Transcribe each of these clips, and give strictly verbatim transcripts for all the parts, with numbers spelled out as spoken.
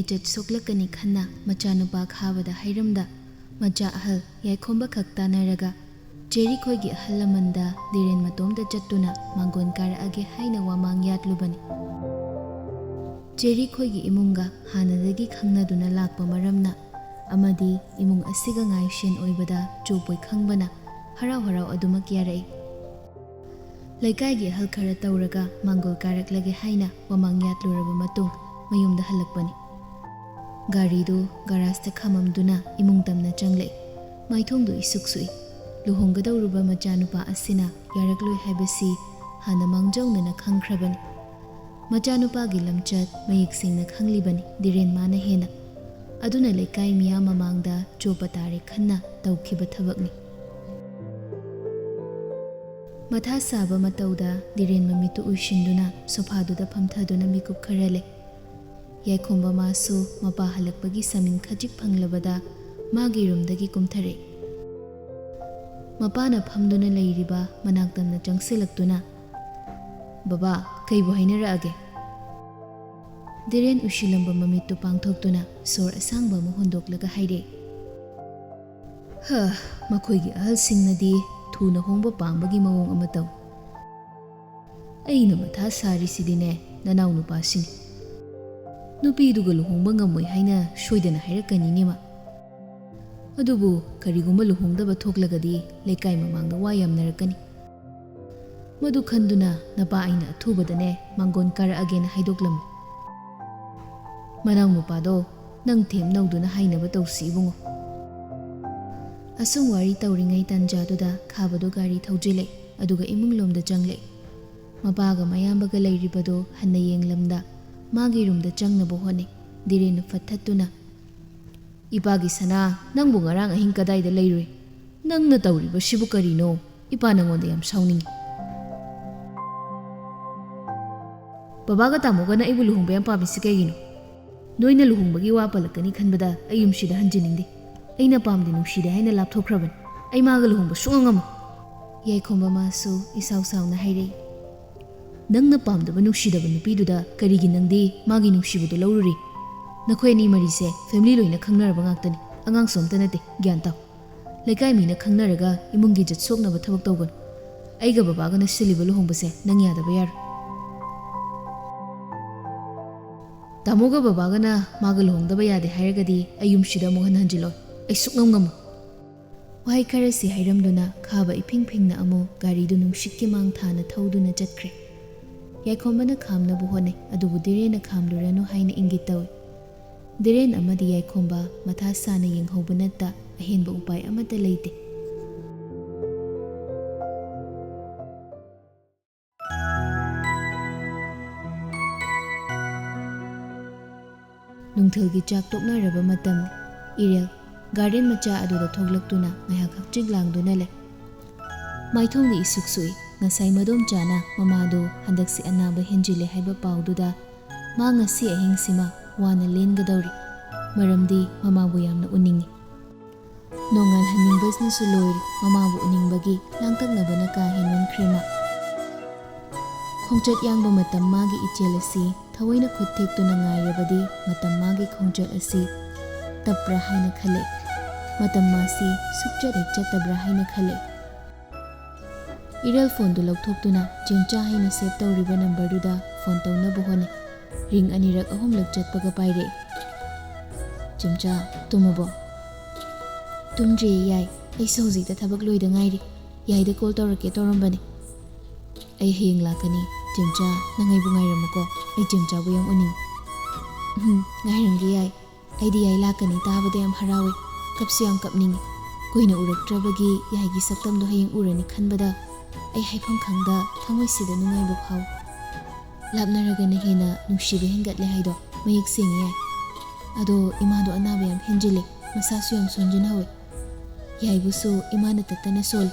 ꯆꯠ ꯁꯣꯛꯂꯛꯀꯅꯤ ꯈꯟꯅ ꯃꯆꯥꯅꯨꯄꯥ ꯈꯥꯕꯗ ꯍꯥꯏꯔꯝꯗ, ꯃꯆꯥ ꯑꯍꯜ ꯌꯥꯏꯈꯣꯝꯕ ꯈꯛ ꯇꯥꯟꯅꯔꯒ ꯆꯦꯔꯤ ꯈꯣꯏꯒꯤ ꯑꯍꯜ ꯂꯃꯟꯗ ꯗꯤꯔꯦꯟ ꯃꯇꯣꯝꯇ ꯆꯠꯇꯨꯅ ꯃꯥꯡꯒꯣꯟ ꯀꯥꯔꯛꯑꯒꯦ ꯍꯥꯏꯅ ꯋꯥꯃꯥꯡ ꯌꯥꯠꯂꯨꯕꯅꯤ꯫ ꯆꯦꯔꯤ ꯈꯣꯏꯒꯤ ꯏꯃꯨꯡꯒ ꯍꯥꯟꯅꯗꯒꯤ ꯈꯪꯅꯗꯨꯅ ꯂꯥꯛꯄ ꯃꯔꯝꯅ ꯑꯃꯗꯤ ꯏꯃꯨꯡ ꯑꯁꯤꯒ ꯉꯥꯏꯁꯦꯟ ꯑꯣꯏꯕꯗ ꯆꯣꯞꯄꯣꯏ ꯈꯪꯕꯅ ꯍꯔꯥꯎ ꯍꯔꯥꯎ ꯑꯗꯨꯃꯛ ꯌꯥꯔꯛꯏ꯫ ꯂꯩꯀꯥꯏꯒꯤ ꯑꯍꯜ ꯈꯔ ꯇꯧꯔꯒ ꯃꯥꯡꯒꯣꯜ ꯀꯥꯔꯛꯂꯒꯦ ꯍꯥꯏꯅ ꯋꯥꯃꯥꯡ ꯌꯥꯠꯂꯨꯔꯕ ꯃꯇꯨꯡ ꯃꯌꯨꯝꯗ ꯍꯜꯂꯛꯄꯅꯤ꯫ ꯒꯥꯔꯤꯗꯨ ꯒꯔꯥꯖꯇ ꯈꯥꯝꯃꯝꯗꯨꯅ ꯏꯃꯨꯡ ꯇꯝꯅ ꯆꯪꯂꯛꯏ꯫ ꯃꯥꯏꯊꯣꯡꯗꯨ ꯏꯁꯨꯛ ꯁꯨꯛꯏ꯫ ꯂꯨꯍꯣꯡꯒꯗꯧꯔꯨꯕ ꯃꯆꯥꯅꯨꯄꯥ ꯑꯁꯤꯅ ꯌꯥꯔꯛꯂꯣꯏ ꯍꯥꯏꯕꯁꯤ ꯍꯥꯟꯅ ꯃꯥꯡꯖꯧꯅꯅ ꯈꯪꯈ꯭ꯔꯕꯅꯤ꯫ ꯃꯆꯥꯅꯨꯄꯥꯒꯤ ꯂꯝꯆꯠ ꯃꯌꯦꯛ ꯁꯦꯡꯅ ꯈꯪꯂꯤꯕꯅꯤ ꯗꯤꯔꯦꯟ ꯃꯥꯅ ꯍꯦꯟꯅ꯫ ꯑꯗꯨꯅ ꯂꯩꯀꯥꯏ ꯃꯤꯌꯥꯝ ꯃꯃꯥꯡꯗ ꯆꯣꯞꯄ ꯇꯥꯔꯦ ꯈꯟꯅ ꯇꯧꯈꯤꯕ ꯊꯕꯛꯅꯤ꯫ ꯃꯊꯥ ꯁꯥꯕ ꯃꯇꯧꯗ ꯗꯤꯔꯦꯟ ꯃꯃꯤꯠꯇꯨ ꯎꯏꯁꯤꯟꯗꯨꯅ ꯁꯣꯐꯥꯗꯨꯗ ꯐꯝꯊꯗꯨꯅ ꯃꯤꯀꯨꯞ ꯈꯔ ꯂꯩ꯫ ꯌꯥꯏꯈꯣꯝꯕ ꯃꯥꯁꯨ ꯃꯄꯥ ꯍꯜꯂꯛꯄꯒꯤ ꯁꯃꯤꯟ ꯈꯖꯤꯛ ꯐꯪꯂꯕꯗ ꯃꯥꯒꯤ ꯔꯨꯝꯗꯒꯤ ꯀꯨꯝꯊꯔꯛꯏ꯫ ꯃꯄꯥꯅ ꯐꯝꯗꯨꯅ ꯂꯩꯔꯤꯕ ꯃꯅꯥꯛ ꯇꯝꯅ ꯆꯪꯁꯤꯜꯂꯛꯇꯨꯅ, "ꯕꯕꯥ, ꯀꯩꯕꯨ ꯍꯥꯏꯅꯔꯛꯑꯒꯦ?" ꯗꯤꯔꯦꯟ ꯎꯏꯁꯤꯜꯂꯝꯕ ꯃꯃꯤꯠꯇꯨ ꯄꯥꯡꯊꯣꯛꯇꯨꯅ ꯁꯣꯔ ꯑꯁꯥꯡꯕ ꯑꯃ ꯍꯣꯟꯗꯣꯛꯂꯒ ꯍꯥꯏꯔꯛꯏ, "ꯍ, ꯃꯈꯣꯏꯒꯤ ꯑꯍꯜꯁꯤꯡꯅꯗꯤ ꯊꯨꯅ ꯍꯣꯡꯕ ꯄꯥꯝꯕꯒꯤ ꯃꯑꯣꯡ ꯑꯃ ꯇꯧ꯫ ꯑꯩꯅ ꯃꯊꯥ ꯁꯥꯔꯤꯁꯤꯗꯤꯅꯦ, ꯅꯅꯥꯎ ꯅꯨꯄꯥꯁꯤꯅꯤ꯫ ꯅꯨꯄꯤꯗꯨꯒ ꯂꯨꯍꯣꯡꯕ ꯉꯝꯃꯣꯏ ꯍꯥꯏꯅ ꯁꯣꯏꯗꯅ ꯍꯥꯏꯔꯛꯀꯅꯤꯅꯦ ꯃꯥ꯫ ꯑꯗꯨꯕꯨ ꯀꯔꯤꯒꯨꯝꯕ ꯂꯨꯍꯣꯡꯗꯕ ꯊꯣꯛꯂꯒꯗꯤ ꯂꯩꯀꯥꯏ ꯃꯃꯥꯡꯗ ꯋꯥ ꯌꯥꯝꯅꯔꯛꯀꯅꯤ꯫ ꯃꯗꯨ ꯈꯟꯗꯨꯅ ꯅꯄꯥ ꯑꯩꯅ ꯑꯊꯨꯕꯗꯅꯦ ꯃꯥꯡꯒꯣꯟ ꯀꯥꯔꯛꯑꯒꯦꯅ ꯍꯥꯏꯗꯣꯛꯂꯝꯃꯤ꯫ ꯃꯅꯥꯎ ꯅꯨꯄꯥꯗꯣ ꯅꯪ ꯊꯦꯝꯅꯧꯗꯨꯅ ꯍꯥꯏꯅꯕ ꯇꯧꯁꯤ ꯏꯕꯨꯡꯉꯣ꯫" ꯑꯁꯨꯝ ꯋꯥꯔꯤ ꯇꯧꯔꯤꯉꯩ ꯇꯥꯟꯖꯥꯗꯨꯗ ꯈꯥꯕꯗꯣ ꯒꯥꯔꯤ ꯊꯧꯖꯤꯜꯂꯛꯏ, ꯑꯗꯨꯒ ꯏꯃꯨꯡ ꯂꯣꯝꯗ ꯆꯪꯂꯛꯏ꯫ ꯃꯄꯥꯒ ꯃꯌꯥꯝꯕꯒ ꯂꯩꯔꯤꯕꯗꯣ ꯍꯟꯅ ꯌꯦꯡꯂꯝꯗ ꯃꯥꯒꯤ ꯔꯨꯝꯗ ꯆꯪꯅꯕ ꯍꯣꯠꯅꯩ꯫ ꯗꯤꯔꯦꯟꯅ ꯐꯠ ꯊꯠꯇꯨꯅ, "ꯏꯄꯥꯒꯤ ꯁꯅꯥ, ꯅꯪꯕꯨ ꯉꯔꯥꯡ ꯑꯍꯤꯡ ꯀꯗꯥꯏꯗ ꯂꯩꯔꯨꯏ? ꯅꯪꯅ ꯇꯧꯔꯤꯕꯁꯤꯕꯨ ꯀꯔꯤꯅꯣ? ꯏꯄꯥ ꯅꯪꯉꯣꯟꯗ ꯌꯥꯝ ꯁꯥꯎꯅꯤꯡꯉꯤ꯫ ꯕꯕꯥꯒ ꯇꯥꯃꯣꯒꯅ ꯑꯩꯕꯨ ꯂꯨꯍꯣꯡꯕ ꯌꯥꯝ ꯄꯥꯝꯃꯤꯁꯤ ꯀꯩꯒꯤꯅꯣ? ꯅꯣꯏꯅ ꯂꯨꯍꯣꯡꯕꯒꯤ ꯋꯥ ꯄꯜꯂꯛꯀꯅꯤ ꯈꯟꯕꯗ ꯑꯩ ꯌꯨꯝꯁꯤꯗ ꯍꯟꯖꯤꯟꯅꯤꯡꯗꯦ꯫ ꯑꯩꯅ ꯄꯥꯝꯗꯦ, ꯅꯨꯡꯁꯤꯗꯦ ꯍꯥꯏꯅ ꯂꯥꯞꯊꯣꯛꯈ꯭ꯔꯕꯅꯤ꯫ ꯑꯩ ꯃꯥꯒ ꯂꯨꯍꯣꯡꯕ ꯁꯨꯡꯉꯝ ꯉꯝꯃꯣꯏ꯫" ꯌꯥꯏꯈꯣꯝꯕ ꯃꯥꯁꯨ ꯏꯁꯥꯎ ꯁꯥꯎꯅ ꯍꯥꯏꯔꯛꯏ, "ꯅꯪꯅ ꯄꯥꯝꯗꯕ ꯅꯨꯡꯁꯤꯗꯕ ꯅꯨꯄꯤꯗꯨꯗ ꯀꯔꯤꯒꯤ ꯅꯪꯗꯤ ꯃꯥꯒꯤ ꯅꯨꯡꯁꯤꯕꯗꯨ ꯂꯧꯔꯨꯔꯤ? ꯅꯈꯣꯏ ꯑꯅꯤ ꯃꯔꯤꯁꯦ family ꯂꯣꯏꯅ ꯈꯪꯅꯔꯕ ꯉꯥꯛꯇꯅꯤ꯫ ꯑꯉꯥꯡꯁꯨ ꯑꯝꯇ ꯅꯠꯇꯦ, ꯒ꯭ꯌꯥꯟ ꯇꯥꯎ꯫ ꯂꯩꯀꯥꯏ ꯃꯤꯅ ꯈꯪꯅꯔꯒ ꯏꯃꯨꯡꯒꯤ ꯏꯖꯠ ꯁꯣꯛꯅꯕ ꯊꯕꯛ ꯇꯧꯒꯅꯨ꯫ ꯑꯩꯒ ꯕꯕꯥꯒꯅ ꯁꯤꯜꯂꯤꯕ ꯂꯨꯍꯣꯡꯕꯁꯦ ꯅꯪ ꯌꯥꯗꯕ ꯌꯥꯔꯣꯏ꯫ ꯇꯥꯃꯣꯒ ꯕꯕꯥꯒꯅ ꯃꯥꯒ ꯂꯨꯍꯣꯡꯗꯕ ꯌꯥꯗꯦ ꯍꯥꯏꯔꯒꯗꯤ ꯑꯩ ꯌꯨꯝꯁꯤꯗ ꯑꯃꯨꯛ ꯍꯟꯅ ꯍꯟꯖꯤꯜꯂꯣꯏ꯫ ꯑꯩ ꯁꯨꯛꯉꯝ ꯉꯝꯃꯣꯏ꯫ ꯋꯥꯍꯩ ꯈꯔꯁꯤ ꯍꯥꯏꯔꯝꯗꯨꯅ ꯈꯥꯕ ꯏꯐꯤꯡ ꯐꯤꯡꯅ ꯑꯃꯨꯛ ꯒꯥꯔꯤꯗꯨ ꯅꯨꯡꯁꯤꯠꯀꯤ ꯃꯥꯡ ꯊꯥꯅ ꯊꯧꯗꯨꯅ ꯆꯠꯈ꯭ꯔꯦ꯫ ꯌꯥꯏꯈꯣꯝꯕꯅ ꯈꯥꯝꯅꯕ ꯍꯣꯠꯅꯩ, ꯑꯗꯨꯕꯨ ꯙꯤꯔꯦꯟꯅ ꯈꯥꯝꯂꯨꯔꯅꯨ ꯍꯥꯏꯅ ꯏꯪꯒꯤꯠ ꯇꯧꯏ꯫ ꯙꯤꯔꯦꯟ ꯑꯃꯗꯤ ꯌꯥꯏꯈꯣꯝꯕ ꯃꯊꯥ ꯁꯥꯅ ꯌꯦꯡꯍꯧꯕ ꯅꯠꯇ ꯑꯍꯦꯟꯕ ꯎꯄꯥꯏ ꯑꯃꯠꯇ ꯂꯩꯇꯦ꯫ ꯅꯨꯡꯊꯤꯜꯒꯤ ꯆꯥꯛ ꯇꯣꯛꯅꯔꯕ ꯃꯇꯝꯅꯤ꯫ ꯏꯔꯦꯜ garden ꯃꯆꯥ ꯑꯗꯨꯗ ꯊꯣꯛꯂꯛꯇꯨꯅ ꯉꯥꯏꯍꯥꯛ ꯍꯛꯆꯤꯛ ꯂꯥꯡꯗꯨꯅ ꯂꯩ꯫ ꯃꯥꯏꯊꯣꯡꯗꯤ ꯏꯁꯨꯛ ꯁꯨꯛꯏ꯫ ꯉꯁꯥꯏ ꯃꯗꯣꯝꯆꯥꯅ ꯃꯃꯥꯗꯨ ꯍꯟꯗꯛꯁꯤ ꯑꯅꯥꯕ ꯍꯦꯟꯖꯤꯜꯂꯦ ꯍꯥꯏꯕ ꯄꯥꯎꯗꯨꯗ ꯃꯥ ꯉꯁꯤ ꯑꯍꯤꯡꯁꯤꯃ ꯋꯥꯅ ꯂꯦꯟꯒꯗꯧꯔꯤ꯫ ꯃꯔꯝꯗꯤ ꯃꯃꯥꯕꯨ ꯌꯥꯝꯅ ꯎꯅꯤꯡꯏ꯫ ꯅꯣꯡꯉꯥꯜꯍꯟꯅꯤꯡꯕꯅꯁꯨ ꯂꯣꯏꯔꯦ꯫ ꯃꯃꯥꯕꯨ ꯎꯅꯤꯡꯕꯒꯤ ꯂꯥꯡꯇꯛꯅꯕꯅ ꯀꯥ ꯍꯦꯟꯃꯟꯈ꯭ꯔꯦ ꯃꯥ꯫ ꯈꯣꯡꯆꯠ ꯌꯥꯡꯕ ꯃꯇꯝ ꯃꯥꯒꯤ ꯏꯆꯦꯜ ꯑꯁꯤ ꯊꯑꯣꯏꯅ ꯈꯨꯠ ꯊꯦꯛꯇꯨꯅ ꯉꯥꯏꯔꯕꯗꯤ ꯃꯇꯝ ꯃꯥꯒꯤ ꯈꯣꯡꯆꯠ ꯑꯁꯤ ꯇꯞꯄ꯭ꯔꯥ ꯍꯥꯏꯅ ꯈꯜꯂꯦ꯫ ꯃꯇꯝ ꯃꯥꯁꯤ ꯁꯨꯛꯆꯠ ꯍꯦꯛ ꯆꯠꯇꯕ꯭ꯔꯥ ꯍꯥꯏꯅ ꯈꯜꯂꯦ꯫ ꯏꯔꯦꯜ phoneꯗꯨ ꯂꯧꯊꯣꯛꯇꯨꯅ ꯆꯦꯝꯆꯥ ꯍꯥꯏꯅ save ꯇꯧꯔꯤꯕ numberꯗꯨꯗ phone ꯇꯧꯅꯕ ꯍꯣꯠꯅꯩ꯫ Ring ꯑꯅꯤꯔꯛ ꯑꯍꯨꯝꯂꯛ ꯆꯠꯄꯒ ꯄꯥꯏꯔꯛꯑꯦ꯫ "ꯆꯦꯝꯆꯥ, ꯇꯨꯝꯃꯕꯣ?" "ꯇꯨꯝꯗ꯭ꯔꯤꯌꯦ ꯌꯥꯏ, ꯑꯩꯁꯨ ꯍꯧꯖꯤꯛꯇ ꯊꯕꯛ ꯂꯣꯏꯗ ꯉꯥꯏꯔꯤ꯫ ꯌꯥꯏꯗ call ꯇꯧꯔꯛꯀꯦ ꯇꯧꯔꯝꯕꯅꯤ꯫ ꯑꯩ ꯍꯌꯦꯡ ꯂꯥꯛꯀꯅꯤ꯫ ꯆꯦꯝꯆꯥ, ꯅꯪ ꯑꯩꯕꯨ ꯉꯥꯏꯔꯝꯃꯨꯀꯣ꯫ ꯑꯩ ꯆꯦꯝꯆꯥꯕꯨ ꯌꯥꯝ ꯎꯅꯤꯡꯉꯤ꯫" "ꯎꯝ, ꯉꯥꯏꯔꯝꯒꯦ ꯌꯥꯏ꯫ ꯑꯩꯗꯤ ꯌꯥꯏ ꯂꯥꯛꯀꯅꯤ ꯇꯥꯕꯗ ꯌꯥꯝ ꯍꯔꯥꯎꯋꯦ꯫ ꯀꯞꯁꯨ ꯌꯥꯝ ꯀꯞꯅꯤꯡꯉꯤ꯫ ꯀꯨꯏꯅ ꯎꯔꯛꯇ꯭ꯔꯕꯒꯤ ꯌꯥꯏꯒꯤ ꯁꯛꯇꯝꯗꯣ ꯍꯌꯦꯡ ꯎꯔꯅꯤ ꯈꯟꯕꯗ ꯑꯩ ꯍꯥꯏꯐꯝ ꯈꯪꯗ ꯊꯃꯣꯏꯁꯤꯗ ꯅꯨꯡꯉꯥꯏꯕ ꯐꯥꯎꯏ꯫ ꯂꯥꯞꯅꯔꯒꯅ ꯍꯦꯟꯅ ꯅꯨꯡꯁꯤꯕ ꯍꯦꯟꯒꯠꯂꯦ ꯍꯥꯏꯗꯣ ꯃꯌꯦꯛ ꯁꯦꯡꯉꯤ ꯌꯥꯏ꯫ ꯑꯗꯣ ꯏꯃꯥꯗꯣ ꯑꯅꯥꯕ ꯌꯥꯝ ꯍꯦꯟꯖꯤꯜꯂꯦ, ꯃꯁꯥꯁꯨ ꯌꯥꯝ ꯁꯣꯟꯖꯤꯟꯍꯧꯋꯦ꯫ ꯌꯥꯏꯕꯨꯁꯨ ꯏꯃꯥꯅ ꯇꯠꯇꯅ ꯁꯣꯜꯂꯤ꯫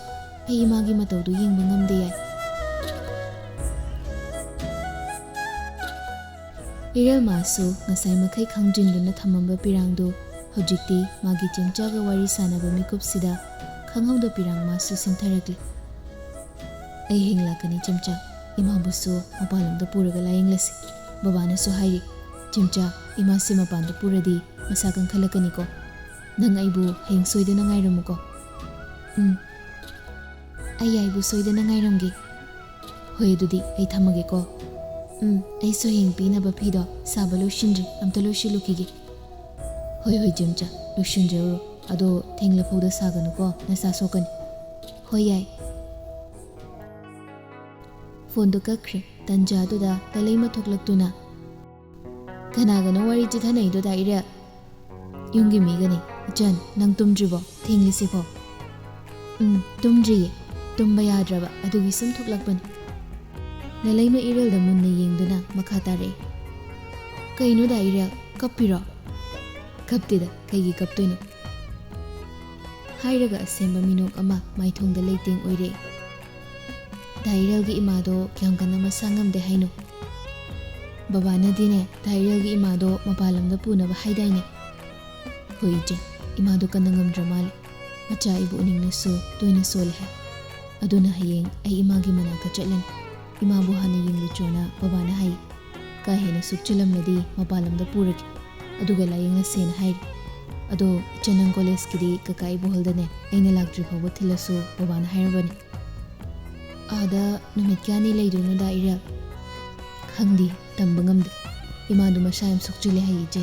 ꯑꯩ ꯏꯃꯥꯒꯤ ꯃꯇꯧꯗꯨ ꯌꯦꯡꯕ ꯉꯝꯗꯦ ꯌꯥꯏ꯫" ꯏꯔꯦꯜ ꯃꯥꯁꯨ ꯉꯁꯥꯏ ꯃꯈꯩ ꯈꯪꯖꯤꯟꯗꯨꯅ ꯊꯝꯃꯝꯕ ꯄꯤꯔꯥꯡꯗꯨ ꯍꯧꯖꯤꯛꯇꯤ ꯃꯥꯒꯤ ꯆꯦꯝꯆꯥꯒ ꯋꯥꯔꯤ ꯁꯥꯟꯅꯕ ꯃꯤꯀꯨꯞꯁꯤꯗ ꯈꯪꯍꯧꯗ ꯄꯤꯔꯥꯡ ꯃꯥꯁꯨ ꯁꯤꯟꯊꯔꯛꯂꯤ꯫ "ꯑꯩ ꯍꯌꯦꯡ ꯂꯥꯛꯀꯅꯤ ꯆꯦꯝꯆꯥ꯫ ꯏꯃꯥꯕꯨꯁꯨ ꯃꯄꯥꯟꯂꯣꯝꯗ ꯄꯨꯔꯒ ꯂꯥꯌꯦꯡꯂꯁꯤ꯫ ꯕꯕꯥꯅꯁꯨ ꯍꯥꯏꯔꯤ, ꯆꯦꯝꯆꯥ, ꯏꯃꯥꯁꯦ ꯃꯄꯥꯟꯗ ꯄꯨꯔꯗꯤ ꯃꯁꯥ ꯀꯟꯈꯠꯂꯛꯀꯅꯤꯀꯣ꯫ ꯅꯪ ꯑꯩꯕꯨ ꯍꯌꯦꯡ ꯁꯣꯏꯗꯅ ꯉꯥꯏꯔꯝꯃꯨꯀꯣ꯫ ꯎꯝ꯫ ꯑꯩ ꯑꯩꯕꯨ ꯁꯣꯏꯗꯅ ꯉꯥꯏꯔꯝꯒꯦ꯫ ꯍꯣꯏ, ꯑꯗꯨꯗꯤ ꯑꯩ ꯊꯝꯃꯒꯦꯀꯣ꯫ ꯎꯝ, ꯑꯩꯁꯨ ꯍꯌꯦꯡ ꯄꯤꯅꯕ ꯐꯤꯗꯣ ꯁꯥꯕ ꯂꯣꯏꯁꯤꯟꯗ꯭ꯔꯤ, ꯑꯝꯇ ꯂꯣꯏꯁꯤꯜꯂꯨꯈꯤꯒꯦ꯫ ꯍꯣꯏ, ꯍꯣꯏ, ꯏꯆꯦꯝꯆꯥ, ꯂꯣꯏꯁꯤꯟꯖꯔꯨꯔꯣ꯫ ꯑꯗꯣ ꯊꯦꯡꯂꯐꯥꯎꯗ ꯁꯥꯒꯅꯨꯀꯣ, ꯅꯁꯥ ꯁꯣꯛꯀꯅꯤ꯫ ꯍꯣꯏ, ꯌꯥꯏ꯫ ꯐꯣꯟꯗꯣ ꯀꯛꯈ꯭ꯔꯦ꯫ ꯇꯟꯖꯥꯗꯨꯗ ꯂꯂꯩꯃ ꯊꯣꯛꯂꯛꯇꯨꯅ, "ꯀꯅꯥꯒꯅꯣ ꯋꯥꯔꯤ ꯆꯤꯊꯅꯩꯗꯣ, ꯗꯥ ꯏꯔꯦꯜ?" "ꯌꯨꯝꯒꯤ ꯃꯤꯒꯅꯤ꯫ ꯏꯆꯟ, ꯅꯪ ꯇꯨꯝꯗ꯭ꯔꯤꯕꯣ? ꯊꯦꯡꯂꯤꯁꯤꯕꯣ?" "ꯎꯝ, ꯇꯨꯝꯗ꯭ꯔꯤꯌꯦ꯫ ꯇꯨꯝꯕ ꯌꯥꯗ꯭ꯔꯕ, ꯑꯗꯨꯒꯤ ꯁꯨꯝ ꯊꯣꯛꯂꯛꯄꯅꯤ꯫" ꯂꯂꯩꯃ ꯏꯔꯦꯜꯗ ꯃꯨꯟꯅ ꯌꯦꯡꯗꯨꯅ ꯃꯈꯥ ꯇꯥꯔꯛꯏ, "ꯀꯩꯅꯣ, ꯗꯥ ꯏꯔꯦꯜ, ꯀꯞꯄꯤꯔꯣ?" "ꯀꯞꯇꯦꯗ, ꯀꯩꯒꯤ ꯀꯞꯇꯣꯏꯅꯣ?" ꯍꯥꯏꯔꯒ ꯑꯁꯦꯝꯕ ꯃꯤꯅꯣꯛ ꯑꯃ ꯃꯥꯏꯊꯣꯡꯗ ꯂꯩꯇꯦꯡ ꯑꯣꯏꯔꯦ꯫ "ꯗꯥ ꯏꯔꯦꯜꯒꯤ ꯏꯃꯥꯗꯣ ꯀꯌꯥꯝ ꯀꯟꯅ ꯃꯁꯥ ꯉꯝꯗꯦ ꯍꯥꯏꯅꯣ?" "ꯕꯕꯥꯅꯗꯤꯅꯦ, ꯗꯥ ꯏꯔꯦꯜꯒꯤ ꯏꯃꯥꯗꯣ ꯃꯄꯥꯟ ꯂꯝꯗ ꯄꯨꯅꯕ ꯍꯥꯏꯗꯥꯏꯅꯦ?" "ꯍꯣꯏ ꯏꯆꯦ, ꯏꯃꯥꯗꯣ ꯀꯟꯅ ꯉꯝꯗ꯭ꯔ ꯃꯥꯜꯂꯦ꯫ ꯃꯆꯥ ꯑꯩꯕꯨ ꯎꯅꯤꯡꯅꯁꯨ ꯇꯣꯏꯅ ꯁꯣꯜꯂꯦ ꯍꯥꯏ꯫ ꯑꯗꯨꯅ ꯍꯌꯦꯡ ꯑꯩ ꯏꯃꯥꯒꯤ ꯃꯅꯥꯛꯇ ꯆꯠꯂꯅꯤ꯫ ꯏꯃꯥꯕꯨ ꯍꯥꯟꯅ ꯌꯦꯡꯂꯨꯆꯣꯅ ꯕꯕꯥꯅ ꯍꯥꯏ꯫ ꯀꯥ ꯍꯦꯟꯅ ꯁꯣꯛꯆꯤꯜꯂꯝꯂꯗꯤ ꯃꯄꯥꯟ ꯂꯝꯗ ꯄꯨꯔꯒꯦ꯫ ꯑꯗꯨꯒ ꯂꯥꯌꯦꯡꯉꯁꯦꯅ ꯍꯥꯏꯔꯤ꯫ ꯑꯗꯣ ꯏꯆꯦ, ꯅꯪ ꯀꯣꯂꯦꯖꯀꯤꯗꯤ ꯀꯀꯥ ꯏꯕꯣꯍꯜꯗꯅꯦ ꯑꯩꯅ ꯂꯥꯛꯇ꯭ꯔꯤ ꯐꯥꯎꯕ ꯊꯤꯜꯂꯁꯨ ꯕꯕꯥꯅ ꯍꯥꯏꯔꯕꯅꯤ꯫" "ꯑꯥꯗ ꯅꯨꯃꯤꯠ ꯀꯌꯥꯅꯤ ꯂꯩꯗꯣꯏꯅꯣ, ꯗꯥ ꯏꯔꯦꯜ?" "ꯈꯪꯗꯦ, ꯇꯝꯕ ꯉꯝꯗꯦ꯫ ꯏꯃꯥꯗꯣ ꯃꯁꯥ ꯌꯥꯝ ꯁꯣꯛꯆꯤꯜꯂꯦ ꯍꯥꯏꯌꯦ ꯏꯆꯦ꯫"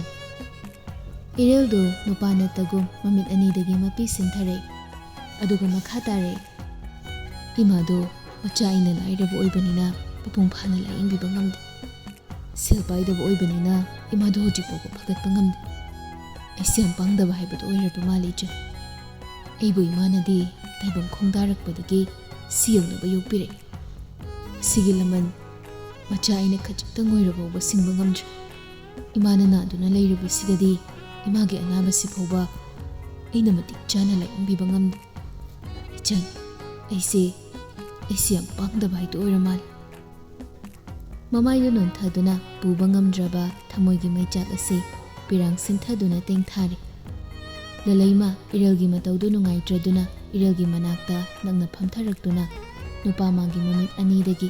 ꯏꯔꯦꯜꯗꯨ ꯅꯨꯄꯥ ꯅꯠꯇꯒꯨꯝ ꯃꯃꯤꯠ ꯑꯅꯤꯗꯒꯤ ꯃꯄꯤ ꯁꯤꯟꯊꯔꯛꯏ꯫ ꯑꯗꯨꯒ ꯃꯈꯥ ꯇꯥꯔꯛꯏ, "ꯏꯃꯥꯗꯣ ꯃꯆꯥ ꯑꯩꯅ ꯂꯥꯏꯔꯕ ꯑꯣꯏꯕꯅꯤꯅ ꯃꯄꯨꯡ ꯐꯥꯅ ꯂꯥꯌꯦꯡꯕꯤꯕ ꯉꯝꯗꯦ꯫ ꯁꯦꯜ ꯄꯥꯏꯗꯕ ꯑꯣꯏꯕꯅꯤꯅ ꯏꯃꯥꯗꯣ ꯍꯧꯖꯤꯛ ꯐꯥꯎꯕ ꯐꯒꯠꯄ ꯉꯝꯗꯦ꯫ ꯑꯩꯁꯦ ꯌꯥꯝ ꯄꯥꯡꯗꯕ ꯍꯥꯏꯕꯗꯣ ꯑꯣꯏꯔꯕ ꯃꯥꯜꯂꯦ ꯏꯆꯦ꯫ ꯑꯩꯕꯨ ꯏꯃꯥꯅꯗꯤ ꯇꯥꯏꯕꯪ ꯈꯣꯡꯗꯥꯔꯛꯄꯗꯒꯤ ꯁꯤ ꯌꯧꯅꯕ ꯌꯣꯛꯄꯤꯔꯛꯏ꯫ ꯁꯤꯒꯤ ꯂꯃꯟ ꯃꯆꯥ ꯑꯩꯅ ꯈꯖꯤꯛꯇꯪ ꯑꯣꯏꯔꯐꯥꯎꯕ ꯁꯤꯡꯕ ꯉꯝꯗ꯭ꯔꯦ꯫ ꯏꯃꯥꯅ ꯅꯥꯗꯨꯅ ꯂꯩꯔꯤꯕꯁꯤꯗꯗꯤ ꯏꯃꯥꯒꯤ ꯑꯅꯥꯕꯁꯤ ꯐꯥꯎꯕ ꯑꯩꯅ ꯃꯇꯤꯛ ꯆꯥꯅ ꯂꯥꯌꯦꯡꯕꯤꯕ ꯉꯝꯗꯦ꯫ ꯏꯆꯟ, ꯑꯩꯁꯦ, ꯑꯩꯁꯦ ꯌꯥꯝ ꯄꯥꯡꯗꯕ ꯍꯥꯏꯗꯨ ꯑꯣꯏꯔ ꯃꯥꯜꯂꯦ꯫" ꯃꯃꯥꯏꯗꯨ ꯅꯣꯟꯊꯗꯨꯅ ꯄꯨꯕ ꯉꯝꯗ꯭ꯔꯕ ꯊꯃꯣꯏꯒꯤ ꯃꯩꯆꯥꯛ ꯑꯁꯤ ꯄꯤꯔꯥꯡ ꯁꯤꯟꯊꯗꯨꯅ ꯇꯦꯡꯊꯥꯔꯦ꯫ ꯂꯂꯩꯃ ꯏꯔꯦꯜꯒꯤ ꯃꯇꯧꯗꯨ ꯅꯨꯡꯉꯥꯏꯇ꯭ꯔꯗꯨꯅ ꯏꯔꯦꯜꯒꯤ ꯃꯅꯥꯛꯇ ꯅꯛꯅ ꯐꯝꯊꯔꯛꯇꯨꯅ ꯅꯨꯄꯥ ꯃꯥꯒꯤ ꯃꯃꯤꯠ ꯑꯅꯤꯗꯒꯤ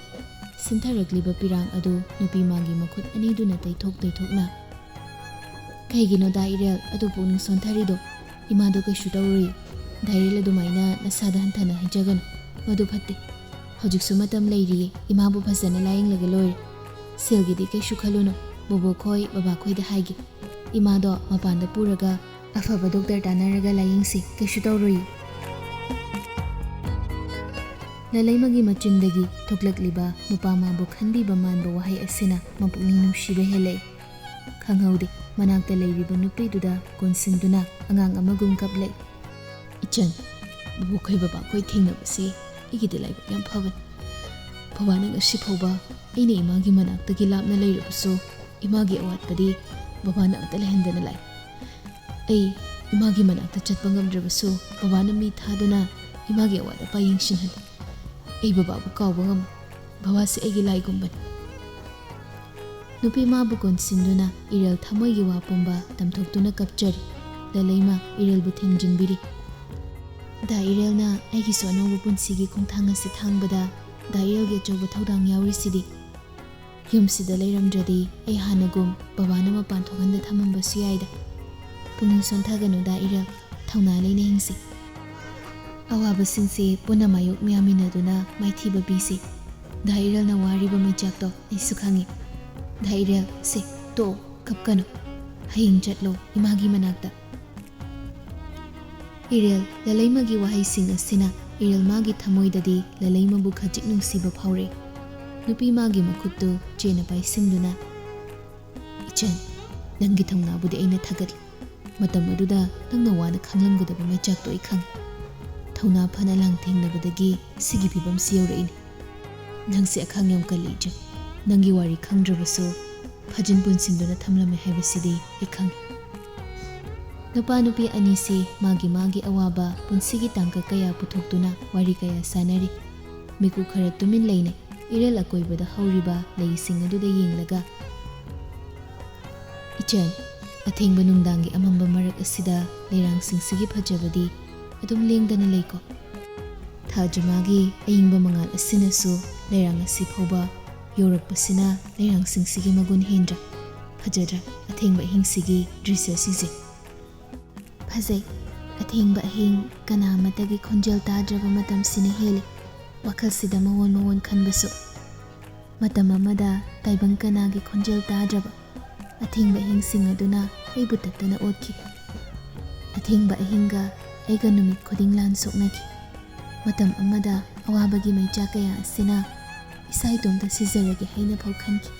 ꯁꯤꯟꯊꯔꯛꯂꯤꯕ ꯄꯤꯔꯥꯡ ꯑꯗꯨ ꯅꯨꯄꯤ ꯃꯥꯒꯤ ꯃꯈꯨꯠ ꯑꯅꯤꯗꯨꯅ ꯇꯩꯊꯣꯛ ꯇꯩꯊꯣꯛꯅ, "ꯀꯩꯒꯤꯅꯣ ꯗꯥ ꯏꯔꯦꯜ ꯑꯗꯨ ꯄꯨꯛꯅꯤꯡ ꯁꯣꯟꯊꯔꯤꯗꯣ? ꯏꯃꯥꯗꯣ ꯀꯩꯁꯨ ꯇꯧꯔꯣꯏꯌꯦ꯫ ꯗꯥ ꯏꯔꯦꯜ ꯑꯗꯨꯃꯥꯏꯅ ꯅꯁꯥꯗ ꯍꯟꯊꯅ ꯍꯥꯏꯖꯒꯅꯨ꯫ ꯃꯗꯨ ꯐꯠꯇꯦ꯫ ꯍꯧꯖꯤꯛꯁꯨ ꯃꯇꯝ ꯂꯩꯔꯤꯌꯦ꯫ ꯏꯃꯥꯕꯨ ꯐꯖꯅ ꯂꯥꯌꯦꯡꯂꯒ ꯂꯣꯏꯔꯦ꯫ ꯁꯦꯜꯒꯤꯗꯤ ꯀꯩꯁꯨ ꯈꯜꯂꯨꯅꯨ꯫ ꯕꯣꯕꯣꯛꯈꯣꯏ, ꯕꯕꯥꯈꯣꯏꯗ ꯍꯥꯏꯒꯦ꯫ ꯏꯃꯥꯗꯣ ꯃꯄꯥꯟꯗ ꯄꯨꯔꯒ ꯑꯐꯕ ꯗꯣꯛꯇꯔ ꯇꯥꯟꯅꯔꯒ ꯂꯥꯌꯦꯡꯁꯤ꯫ ꯀꯩꯁꯨ ꯇꯧꯔꯣꯏꯌꯦ꯫" ꯂꯂꯩꯃꯒꯤ ꯃꯆꯤꯟꯗꯒꯤ ꯊꯣꯛꯂꯛꯂꯤꯕ ꯅꯨꯄꯥ ꯃꯥꯕꯨ ꯈꯟꯕꯤꯕ ꯃꯥꯟꯕ ꯋꯥꯍꯩ ꯑꯁꯤꯅ ꯃꯄꯨꯛꯅꯤꯡ ꯅꯨꯡꯁꯤꯕ ꯍꯦꯜꯂꯛꯏ꯫ ꯈꯪꯍꯧꯗꯦ, ꯃꯅꯥꯛꯇ ꯂꯩꯔꯤꯕ ꯅꯨꯄꯤꯗꯨꯗ ꯀꯣꯟꯁꯤꯟꯗꯨꯅ ꯑꯉꯥꯡ ꯑꯃꯒꯨꯝ ꯀꯞꯂꯛꯏ꯫ "ꯏꯆꯟ, ꯕꯣꯕꯣꯛꯈꯣꯏ ꯕꯕꯥꯈꯣꯏ ꯊꯦꯡꯅꯕꯁꯦ ꯑꯩꯒꯤꯗꯤ ꯂꯥꯏꯕꯛ ꯌꯥꯝ ꯐꯕꯅꯤ꯫ ꯕꯕꯥꯅ ꯉꯁꯤ ꯐꯥꯎꯕ ꯑꯩꯅ ꯏꯃꯥꯒꯤ ꯃꯅꯥꯛꯇꯒꯤ ꯂꯥꯞꯅ ꯂꯩꯔꯕꯁꯨ, ꯏꯃꯥꯒꯤ ꯑꯋꯥꯠꯄꯗꯤ ꯕꯕꯥꯅ ꯑꯝꯇ ꯂꯩꯍꯟꯗꯅ ꯂꯥꯛꯏ꯫ ꯑꯩ ꯏꯃꯥꯒꯤ ꯃꯅꯥꯛꯇ ꯆꯠꯄ ꯉꯝꯗ꯭ꯔꯕꯁꯨ, ꯕꯕꯥꯅ ꯃꯤ ꯊꯥꯗꯨꯅ ꯏꯃꯥꯒꯤ ꯑꯋꯥꯠ ꯑꯄꯥ ꯌꯦꯡꯁꯤꯟꯍꯜꯂꯤ꯫ ꯑꯩ ꯕꯕꯥꯕꯨ ꯀꯥꯎꯕ ꯉꯝꯃꯣꯏ꯫ ꯕꯕꯥꯁꯦ ꯑꯩꯒꯤ ꯂꯥꯏꯒꯨꯝꯕꯅꯤ꯫" ꯅꯨꯄꯤ ꯃꯥꯕꯨ ꯀꯣꯟꯁꯤꯟꯗꯨꯅ ꯏꯔꯦꯜ ꯊꯃꯣꯏꯒꯤ ꯋꯥ ꯄꯨꯝꯕ ꯇꯝꯊꯣꯛꯇꯨꯅ ꯀꯞꯆꯔꯤ꯫ ꯂꯂꯩꯃ ꯏꯔꯦꯜꯕꯨ ꯊꯦꯝꯖꯤꯟꯕꯤꯔꯤ꯫ "ꯗꯥ ꯏꯔꯦꯜꯅ ꯑꯩꯒꯤꯁꯨ ꯑꯅꯧꯕ ꯄꯨꯟꯁꯤꯒꯤ ꯈꯣꯡꯊꯥꯡ ꯑꯁꯤ ꯊꯥꯡꯕꯗ ꯗꯥ ꯏꯔꯦꯜꯒꯤ ꯑꯆꯧꯕ ꯊꯧꯗꯥꯡ ꯌꯥꯎꯔꯤꯁꯤꯗꯤ꯫ ꯌꯨꯝꯁꯤꯗ ꯂꯩꯔꯝꯗ꯭ꯔꯗꯤ ꯑꯩ ꯍꯥꯟꯅꯒꯨꯝ ꯕꯕꯥꯅ ꯃꯄꯥꯟ ꯊꯣꯛꯍꯟꯗ ꯊꯝꯃꯝꯕꯁꯨ ꯌꯥꯏꯗ꯫ ꯄꯨꯛꯅꯤꯡ ꯁꯣꯟꯊꯒꯅꯨ ꯗꯥ ꯏꯔꯦꯜ, ꯊꯧꯅꯥ ꯂꯩꯅ ꯍꯤꯡꯁꯤ꯫" ꯑꯋꯥꯕꯁꯤꯡꯁꯦ ꯄꯨꯟꯅ ꯃꯥꯌꯣꯛ ꯃꯤꯌꯥꯃꯤꯟꯅꯗꯨꯅ ꯃꯥꯏꯊꯤꯕ ꯄꯤꯁꯤ꯫ ꯗꯥ ꯏꯔꯦꯜꯅ ꯋꯥꯔꯤꯕ ꯃꯩꯆꯥꯛꯇꯣ ꯑꯩꯁꯨ ꯈꯪꯉꯤ꯫ ꯗꯥ ꯏꯔꯦꯜ, ꯁꯦ, ꯇꯣꯛꯑꯣ, ꯀꯞꯀꯅꯨ꯫ ꯍꯌꯦꯡ ꯆꯠꯂꯣ ꯏꯃꯥꯒꯤ ꯃꯅꯥꯛꯇ꯫ ꯏꯔꯦꯜ, ꯂꯂꯩꯃꯒꯤ ꯋꯥꯍꯩꯁꯤꯡ ꯑꯁꯤꯅ ꯏꯔꯦꯜ ꯃꯥꯒꯤ ꯊꯃꯣꯏꯗꯗꯤ ꯂꯂꯩꯃꯕꯨ ꯈꯖꯤꯛ ꯅꯨꯡꯁꯤꯕ ꯐꯥꯎꯔꯛꯏ꯫ ꯅꯨꯄꯤ ꯃꯥꯒꯤ ꯃꯈꯨꯠꯇꯨ ꯆꯦꯅ ꯄꯥꯏꯁꯤꯟꯗꯨꯅ, "ꯏꯆꯟ, ꯅꯪꯒꯤ ꯊꯧꯅꯥꯕꯨꯗꯤ ꯑꯩꯅ ꯊꯥꯒꯠꯂꯤ꯫ ꯃꯇꯝ ꯑꯗꯨꯗ ꯅꯪꯅ ꯋꯥꯅ ꯈꯥꯡꯂꯝꯒꯗꯕ ꯃꯩꯆꯥꯛꯇꯣ ꯑꯩ ꯈꯪꯏ꯫ ꯊꯧꯅꯥ ꯐꯅ ꯂꯥꯡꯊꯦꯡꯅꯕꯗꯒꯤ ꯁꯤꯒꯤ ꯐꯤꯕꯝꯁꯤ ꯌꯧꯔꯛꯏꯅꯤ꯫ ꯅꯪꯁꯦ ꯑꯈꯥꯡ ꯌꯥꯝ ꯀꯜꯂꯤ ꯏꯆꯦ꯫ ꯅꯪꯒꯤ ꯋꯥꯔꯤ ꯈꯪꯗ꯭ꯔꯕꯁꯨ ꯐꯖꯤꯟ ꯄꯨꯟꯁꯤꯟꯗꯨꯅ ꯊꯝꯂꯝꯃꯦ ꯍꯥꯏꯕꯁꯤꯗꯤ ꯑꯩ ꯈꯪꯏ꯫" ꯅꯨꯄꯥ ꯅꯨꯄꯤ ꯑꯅꯤꯁꯤ ꯃꯥꯒꯤ ꯃꯥꯒꯤ ꯑꯋꯥꯕ ꯄꯨꯟꯁꯤꯒꯤ ꯇꯥꯡꯀꯛ ꯀꯌꯥ ꯄꯨꯊꯣꯛꯇꯨꯅ ꯋꯥꯔꯤ ꯀꯌꯥ ꯁꯥꯟꯅꯔꯤ꯫ ꯃꯤꯀꯨꯞ ꯈꯔ ꯇꯨꯃꯤꯟ ꯂꯩꯅꯩ꯫ ꯏꯔꯦꯜ ꯑꯀꯣꯏꯕꯗ ꯍꯧꯔꯤꯕ ꯂꯩꯁꯤꯡ ꯑꯗꯨꯗ ꯌꯦꯡꯂꯒ, "ꯏꯆꯟ, ꯑꯊꯦꯡꯕ ꯅꯨꯡꯗꯥꯡꯒꯤ ꯑꯃꯝꯕ ꯃꯔꯛ ꯑꯁꯤꯗ ꯂꯩꯔꯥꯡꯁꯤꯡꯁꯤꯒꯤ ꯐꯖꯕꯗꯤ ꯑꯗꯨꯝ ꯂꯦꯡꯗꯅ ꯂꯩꯀꯣ꯫ ꯊꯥꯖꯃꯥꯒꯤ ꯑꯏꯪꯕ ꯃꯉꯥꯜ ꯑꯁꯤꯅꯁꯨ ꯂꯩꯔꯥꯡ ꯑꯁꯤ ꯐꯥꯎꯕ ꯌꯧꯔꯛꯄꯁꯤꯅ ꯂꯩꯔꯥꯡꯁꯤꯡꯁꯤꯒꯤ ꯃꯒꯨꯟ ꯍꯦꯟꯗ꯭ꯔꯥ? ꯐꯖꯗ꯭ꯔꯥ ꯑꯊꯦꯡꯕ ꯑꯍꯤꯡꯁꯤꯒꯤ ꯗ꯭ꯔꯤꯁ꯭ꯌꯁꯤꯡꯁꯦ? ꯐꯖꯩ꯫ ꯑꯊꯦꯡꯕ ꯑꯍꯤꯡ, ꯀꯅꯥ ꯑꯃꯠꯇꯒꯤ ꯈꯣꯟꯖꯦꯜ ꯇꯥꯗ꯭ꯔꯕ ꯃꯇꯝꯁꯤꯅ ꯍꯦꯜꯂꯤ ꯋꯥꯈꯜꯁꯤꯗ ꯃꯑꯣꯟ ꯃꯑꯣꯟ ꯈꯟꯕꯁꯨ꯫ ꯃꯇꯝ ꯑꯃꯗ ꯇꯥꯏꯕꯪ ꯀꯅꯥꯒꯤ ꯈꯣꯟꯖꯦꯜ ꯇꯥꯗ꯭ꯔꯕ ꯑꯊꯦꯡꯕ ꯑꯍꯤꯡꯁꯤꯡ ꯑꯗꯨꯅ ꯑꯩꯕꯨ ꯇꯠꯇꯅ ꯑꯣꯠꯈꯤ꯫ ꯑꯊꯦꯡꯕ ꯑꯍꯤꯡꯒ ꯑꯩꯒ ꯅꯨꯃꯤꯠ ꯈꯨꯗꯤꯡ ꯂꯥꯟ ꯁꯣꯛꯅꯈꯤ꯫ ꯃꯇꯝ ꯑꯃꯗ ꯑꯋꯥꯕꯒꯤ ꯃꯩꯆꯥꯛ ꯀꯌꯥ ꯑꯁꯤꯅ ꯏꯁꯥ ꯏꯇꯣꯝꯇ ꯁꯤꯖꯔꯒꯦ ꯍꯥꯏꯅ ꯐꯥꯎ ꯈꯟꯈꯤ꯫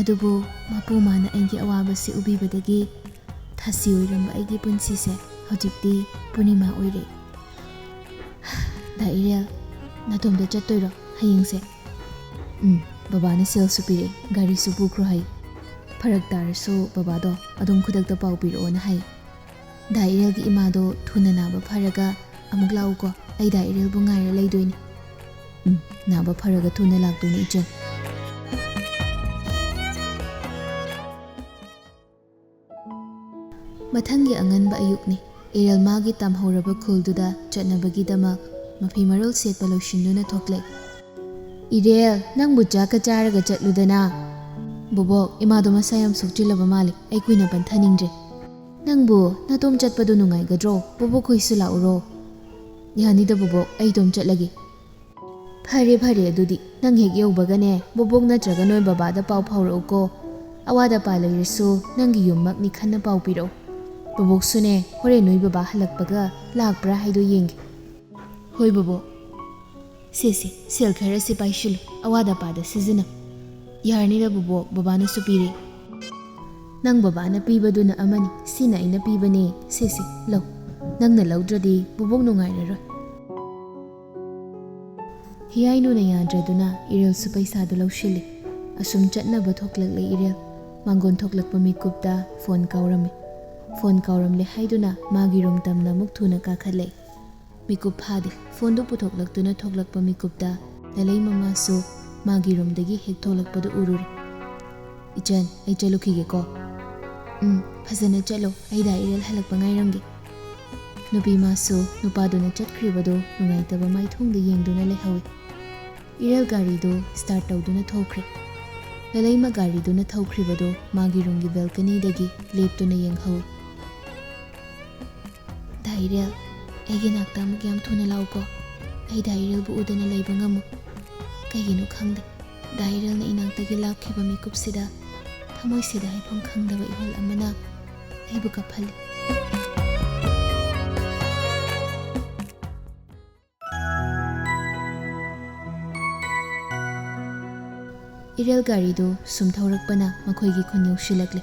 ꯑꯗꯨꯕꯨ ꯃꯄꯨ ꯃꯥꯅ ꯑꯩꯒꯤ ꯑꯋꯥꯕꯁꯤ ꯎꯕꯤꯕꯗꯒꯤ ꯊꯥꯁꯤ ꯑꯣꯏꯔꯝꯕ ꯑꯩꯒꯤ ꯄꯨꯟꯁꯤꯁꯦ ꯍꯧꯖꯤꯛꯇꯤ ꯄꯨꯔꯅꯤꯃꯥ ꯑꯣꯏꯔꯦ꯫ ꯗꯥ ꯏꯔꯦꯜ, ꯅꯥꯇꯣꯝꯇ ꯆꯠꯇꯣꯏꯔꯣ ꯍꯌꯦꯡꯁꯦ? ꯎꯝ, ꯕꯕꯥꯅ ꯁꯦꯜꯁꯨ ꯄꯤꯔꯛꯑꯦ, ꯒꯥꯔꯤꯁꯨ ꯄꯨꯈ꯭ꯔꯣ ꯍꯥꯏ꯫ ꯐꯔꯛ ꯇꯥꯔꯁꯨ ꯕꯕꯥꯗꯣ ꯑꯗꯨꯝ ꯈꯨꯗꯛꯇ ꯄꯥꯎ ꯄꯤꯔꯛꯑꯣꯅ ꯍꯥꯏ꯫ ꯗꯥ ꯏꯔꯦꯜꯒꯤ ꯏꯃꯥꯗꯣ ꯊꯨꯅ ꯅꯥꯕ ꯐꯔꯒ ꯑꯃꯨꯛ ꯂꯥꯛꯎꯀꯣ, ꯑꯩ ꯗꯥ ꯏꯔꯦꯜꯕꯨ ꯉꯥꯏꯔ ꯂꯩꯗꯣꯏꯅꯤ꯫ ꯎꯝ, ꯅꯥꯕ ꯐꯔꯒ ꯊꯨꯅ ꯂꯥꯛꯇꯣꯏꯅꯤ ꯏꯆꯟ꯫ ꯃꯊꯪꯒꯤ ꯑꯉꯟꯕ ꯑꯌꯨꯛꯅꯤ꯫ ꯏꯔꯦꯜ ꯃꯥꯒꯤ ꯇꯝꯍꯧꯔꯕ ꯈꯨꯜꯗꯨꯗ ꯆꯠꯅꯕꯒꯤꯗꯃꯛ ꯃꯐꯤ ꯃꯔꯣꯜ ꯁꯦꯠꯄ ꯂꯣꯏꯁꯤꯟꯗꯨꯅ ꯊꯣꯛꯂꯛꯏ꯫ "ꯏꯔꯦꯜ, ꯅꯪꯕꯨ ꯆꯥꯛꯀ ꯆꯥꯔꯒ ꯆꯠꯂꯨꯗꯅ꯫" "ꯕꯣꯕꯣꯛ, ꯏꯃꯥꯗꯣ ꯃꯁꯥ ꯌꯥꯝ ꯁꯣꯛꯆꯤꯜꯂꯕ ꯃꯥꯜꯂꯤ, ꯑꯩ ꯀꯨꯏꯅ ꯄꯟꯊꯅꯤꯡꯗ꯭ꯔꯦ꯫" "ꯅꯪꯕꯨ ꯅꯇꯣꯝ ꯆꯠꯄꯗꯨ ꯅꯨꯡꯉꯥꯏꯒꯗ꯭ꯔꯣ? ꯕꯣꯕꯣꯛ ꯈꯣꯏꯁꯨ ꯂꯥꯛꯎꯔꯣ?" "ꯌꯥꯅꯤꯗ ꯕꯣꯕꯣꯛ, ꯑꯩ ꯏꯇꯣꯝ ꯆꯠꯂꯒꯦ꯫" "ꯐꯔꯦ ꯐꯔꯦ, ꯑꯗꯨꯗꯤ ꯅꯪ ꯍꯦꯛ ꯌꯧꯕꯒꯅꯦ, ꯕꯣꯕꯣꯛ ꯅꯠꯇ꯭ꯔꯒ ꯅꯣꯏ ꯕꯕꯥꯗ ꯄꯥꯎ ꯐꯥꯎꯔꯛꯎꯀꯣ꯫ ꯑꯋꯥꯗ ꯑꯄꯥ ꯂꯩꯔꯁꯨ ꯅꯪꯒꯤ ꯌꯨꯝꯃꯛꯅꯤ ꯈꯟꯅ ꯄꯥꯎ ꯄꯤꯔꯛꯎ꯫ ꯕꯣꯕꯣꯛꯁꯨꯅꯦ, ꯍꯣꯔꯦꯟ ꯅꯣꯏ ꯕꯕꯥ ꯍꯜꯂꯛꯄꯒ ꯂꯥꯛꯄ꯭ꯔꯥ ꯍꯥꯏꯗꯣ ꯌꯦꯡꯒꯦ꯫" "ꯍꯣꯏ ꯕꯣꯕꯣꯛ꯫ ꯁꯦ ꯁꯦ, ꯁꯦꯜ ꯈꯔꯁꯤ ꯄꯥꯏꯁꯤꯜꯂꯨ, ꯑꯋꯥꯗ ꯑꯄꯥꯗ ꯁꯤꯖꯤꯟꯅꯧ꯫" "ꯌꯥꯔꯅꯤꯗ ꯕꯣꯕꯣꯛ, ꯕꯕꯥꯅꯁꯨ ꯄꯤꯔꯦ꯫" "ꯅꯪ ꯕꯕꯥꯅ ꯄꯤꯕꯗꯨꯅ ꯑꯃꯅꯤ, ꯁꯤꯅ ꯑꯩꯅ ꯄꯤꯕꯅꯦ꯫ ꯁꯦ ꯁꯦ, ꯂꯧ, ꯅꯪꯅ ꯂꯧꯗ꯭ꯔꯗꯤ ꯕꯣꯕꯣꯛ ꯅꯨꯡꯉꯥꯏꯔꯔꯣꯏ꯫" ꯍꯤꯌꯥꯏꯅꯨꯅ ꯌꯥꯗ꯭ꯔꯗꯨꯅ ꯏꯔꯦꯜꯁꯨ ꯄꯩꯁꯥꯗꯨ ꯂꯧꯁꯤꯜꯂꯤ꯫ ꯑꯁꯨꯝ ꯆꯠꯅꯕ ꯊꯣꯛꯂꯛꯂꯦ ꯏꯔꯦꯜ꯫ ꯃꯥꯡꯒꯣꯟ ꯊꯣꯛꯂꯛꯄ ꯃꯤꯀꯨꯞꯇ ꯐꯣꯟ ꯀꯥꯎꯔꯝꯃꯤ꯫ ꯐꯣꯟ ꯀꯥꯎꯔꯝꯂꯦ ꯍꯥꯏꯗꯨꯅ ꯃꯥꯒꯤ ꯔꯨꯝ ꯇꯝꯅ ꯑꯃꯨꯛ ꯊꯨꯅ ꯀꯥꯈꯠꯂꯦ꯫ ꯃꯤꯀꯨꯞ ꯐꯥꯗꯦ꯫ ꯐꯣꯟꯗꯨ ꯄꯨꯊꯣꯛꯂꯛꯇꯨꯅ ꯊꯣꯛꯂꯛꯄ ꯃꯤꯀꯨꯞꯇ ꯂꯂꯩ ꯃꯃꯥꯁꯨ ꯃꯥꯒꯤ ꯔꯨꯝꯗꯒꯤ ꯍꯦꯛ ꯊꯣꯛꯂꯛꯄꯗꯨ ꯎꯔꯨꯔꯦ꯫ "ꯏꯆꯟ, ꯑꯩ ꯆꯠꯂꯨꯈꯤꯒꯦꯀꯣ꯫" "ꯎꯝ, ꯐꯖꯅ ꯆꯠꯂꯣ, ꯑꯩ ꯗꯥ ꯏꯔꯦꯜ ꯍꯜꯂꯛꯄ ꯉꯥꯏꯔꯝꯒꯦ꯫" ꯅꯨꯄꯤ ꯃꯥꯁꯨ ꯅꯨꯄꯥꯗꯨꯅ ꯆꯠꯈ꯭ꯔꯤꯕꯗꯨ ꯅꯨꯡꯉꯥꯏꯇꯕ ꯃꯥꯏꯊꯣꯡꯗ ꯌꯦꯡꯗꯨꯅ ꯂꯩꯍꯧꯏ꯫ ꯏꯔꯦꯜ ꯒꯥꯔꯤꯗꯨ ꯁ꯭ꯇꯥꯔꯠ ꯇꯧꯗꯨꯅ ꯊꯣꯛꯈ꯭ꯔꯦ꯫ ꯂꯂꯩꯃ ꯒꯥꯔꯤꯗꯨꯅ ꯊꯧꯈ꯭ꯔꯤꯕꯗꯨ ꯃꯥꯒꯤ ꯔꯨꯝꯒꯤ ꯕꯦꯜꯀꯅꯤꯗꯒꯤ ꯂꯦꯞꯇꯨꯅ ꯌꯦꯡꯍꯧꯏ꯫ "ꯗꯥ ꯏꯔꯦꯜ, ꯑꯩꯒꯤ ꯅꯥꯛꯇ ꯑꯃꯨꯛ ꯌꯥꯝ ꯊꯨꯅ ꯂꯥꯛꯎꯀꯣ꯫ ꯑꯩ ꯗꯥ ꯏꯔꯦꯜꯕꯨ ꯎꯗꯅ ꯂꯩꯕ ꯉꯝꯃꯣꯏ꯫ ꯀꯩꯒꯤꯅꯣ ꯈꯪꯗꯦ, ꯗꯥ ꯏꯔꯦꯜꯅ ꯏꯅꯥꯛꯇꯒꯤ ꯂꯥꯞꯈꯤꯕ ꯃꯤꯀꯨꯞꯁꯤꯗ ꯊꯃꯣꯏꯁꯤꯗ ꯍꯥꯏꯐꯝ ꯈꯪꯗꯕ ꯏꯍꯨꯜ ꯑꯃꯅ ꯑꯩꯕꯨ ꯀꯞꯍꯜꯂꯤ꯫" ꯏꯔꯦꯜ ꯒꯥꯔꯤꯗꯨ ꯁꯨꯝ ꯊꯧꯔꯛꯄꯅ ꯃꯈꯣꯏꯒꯤ ꯈꯨꯟ ꯌꯧꯁꯤꯜꯂꯛꯂꯦ꯫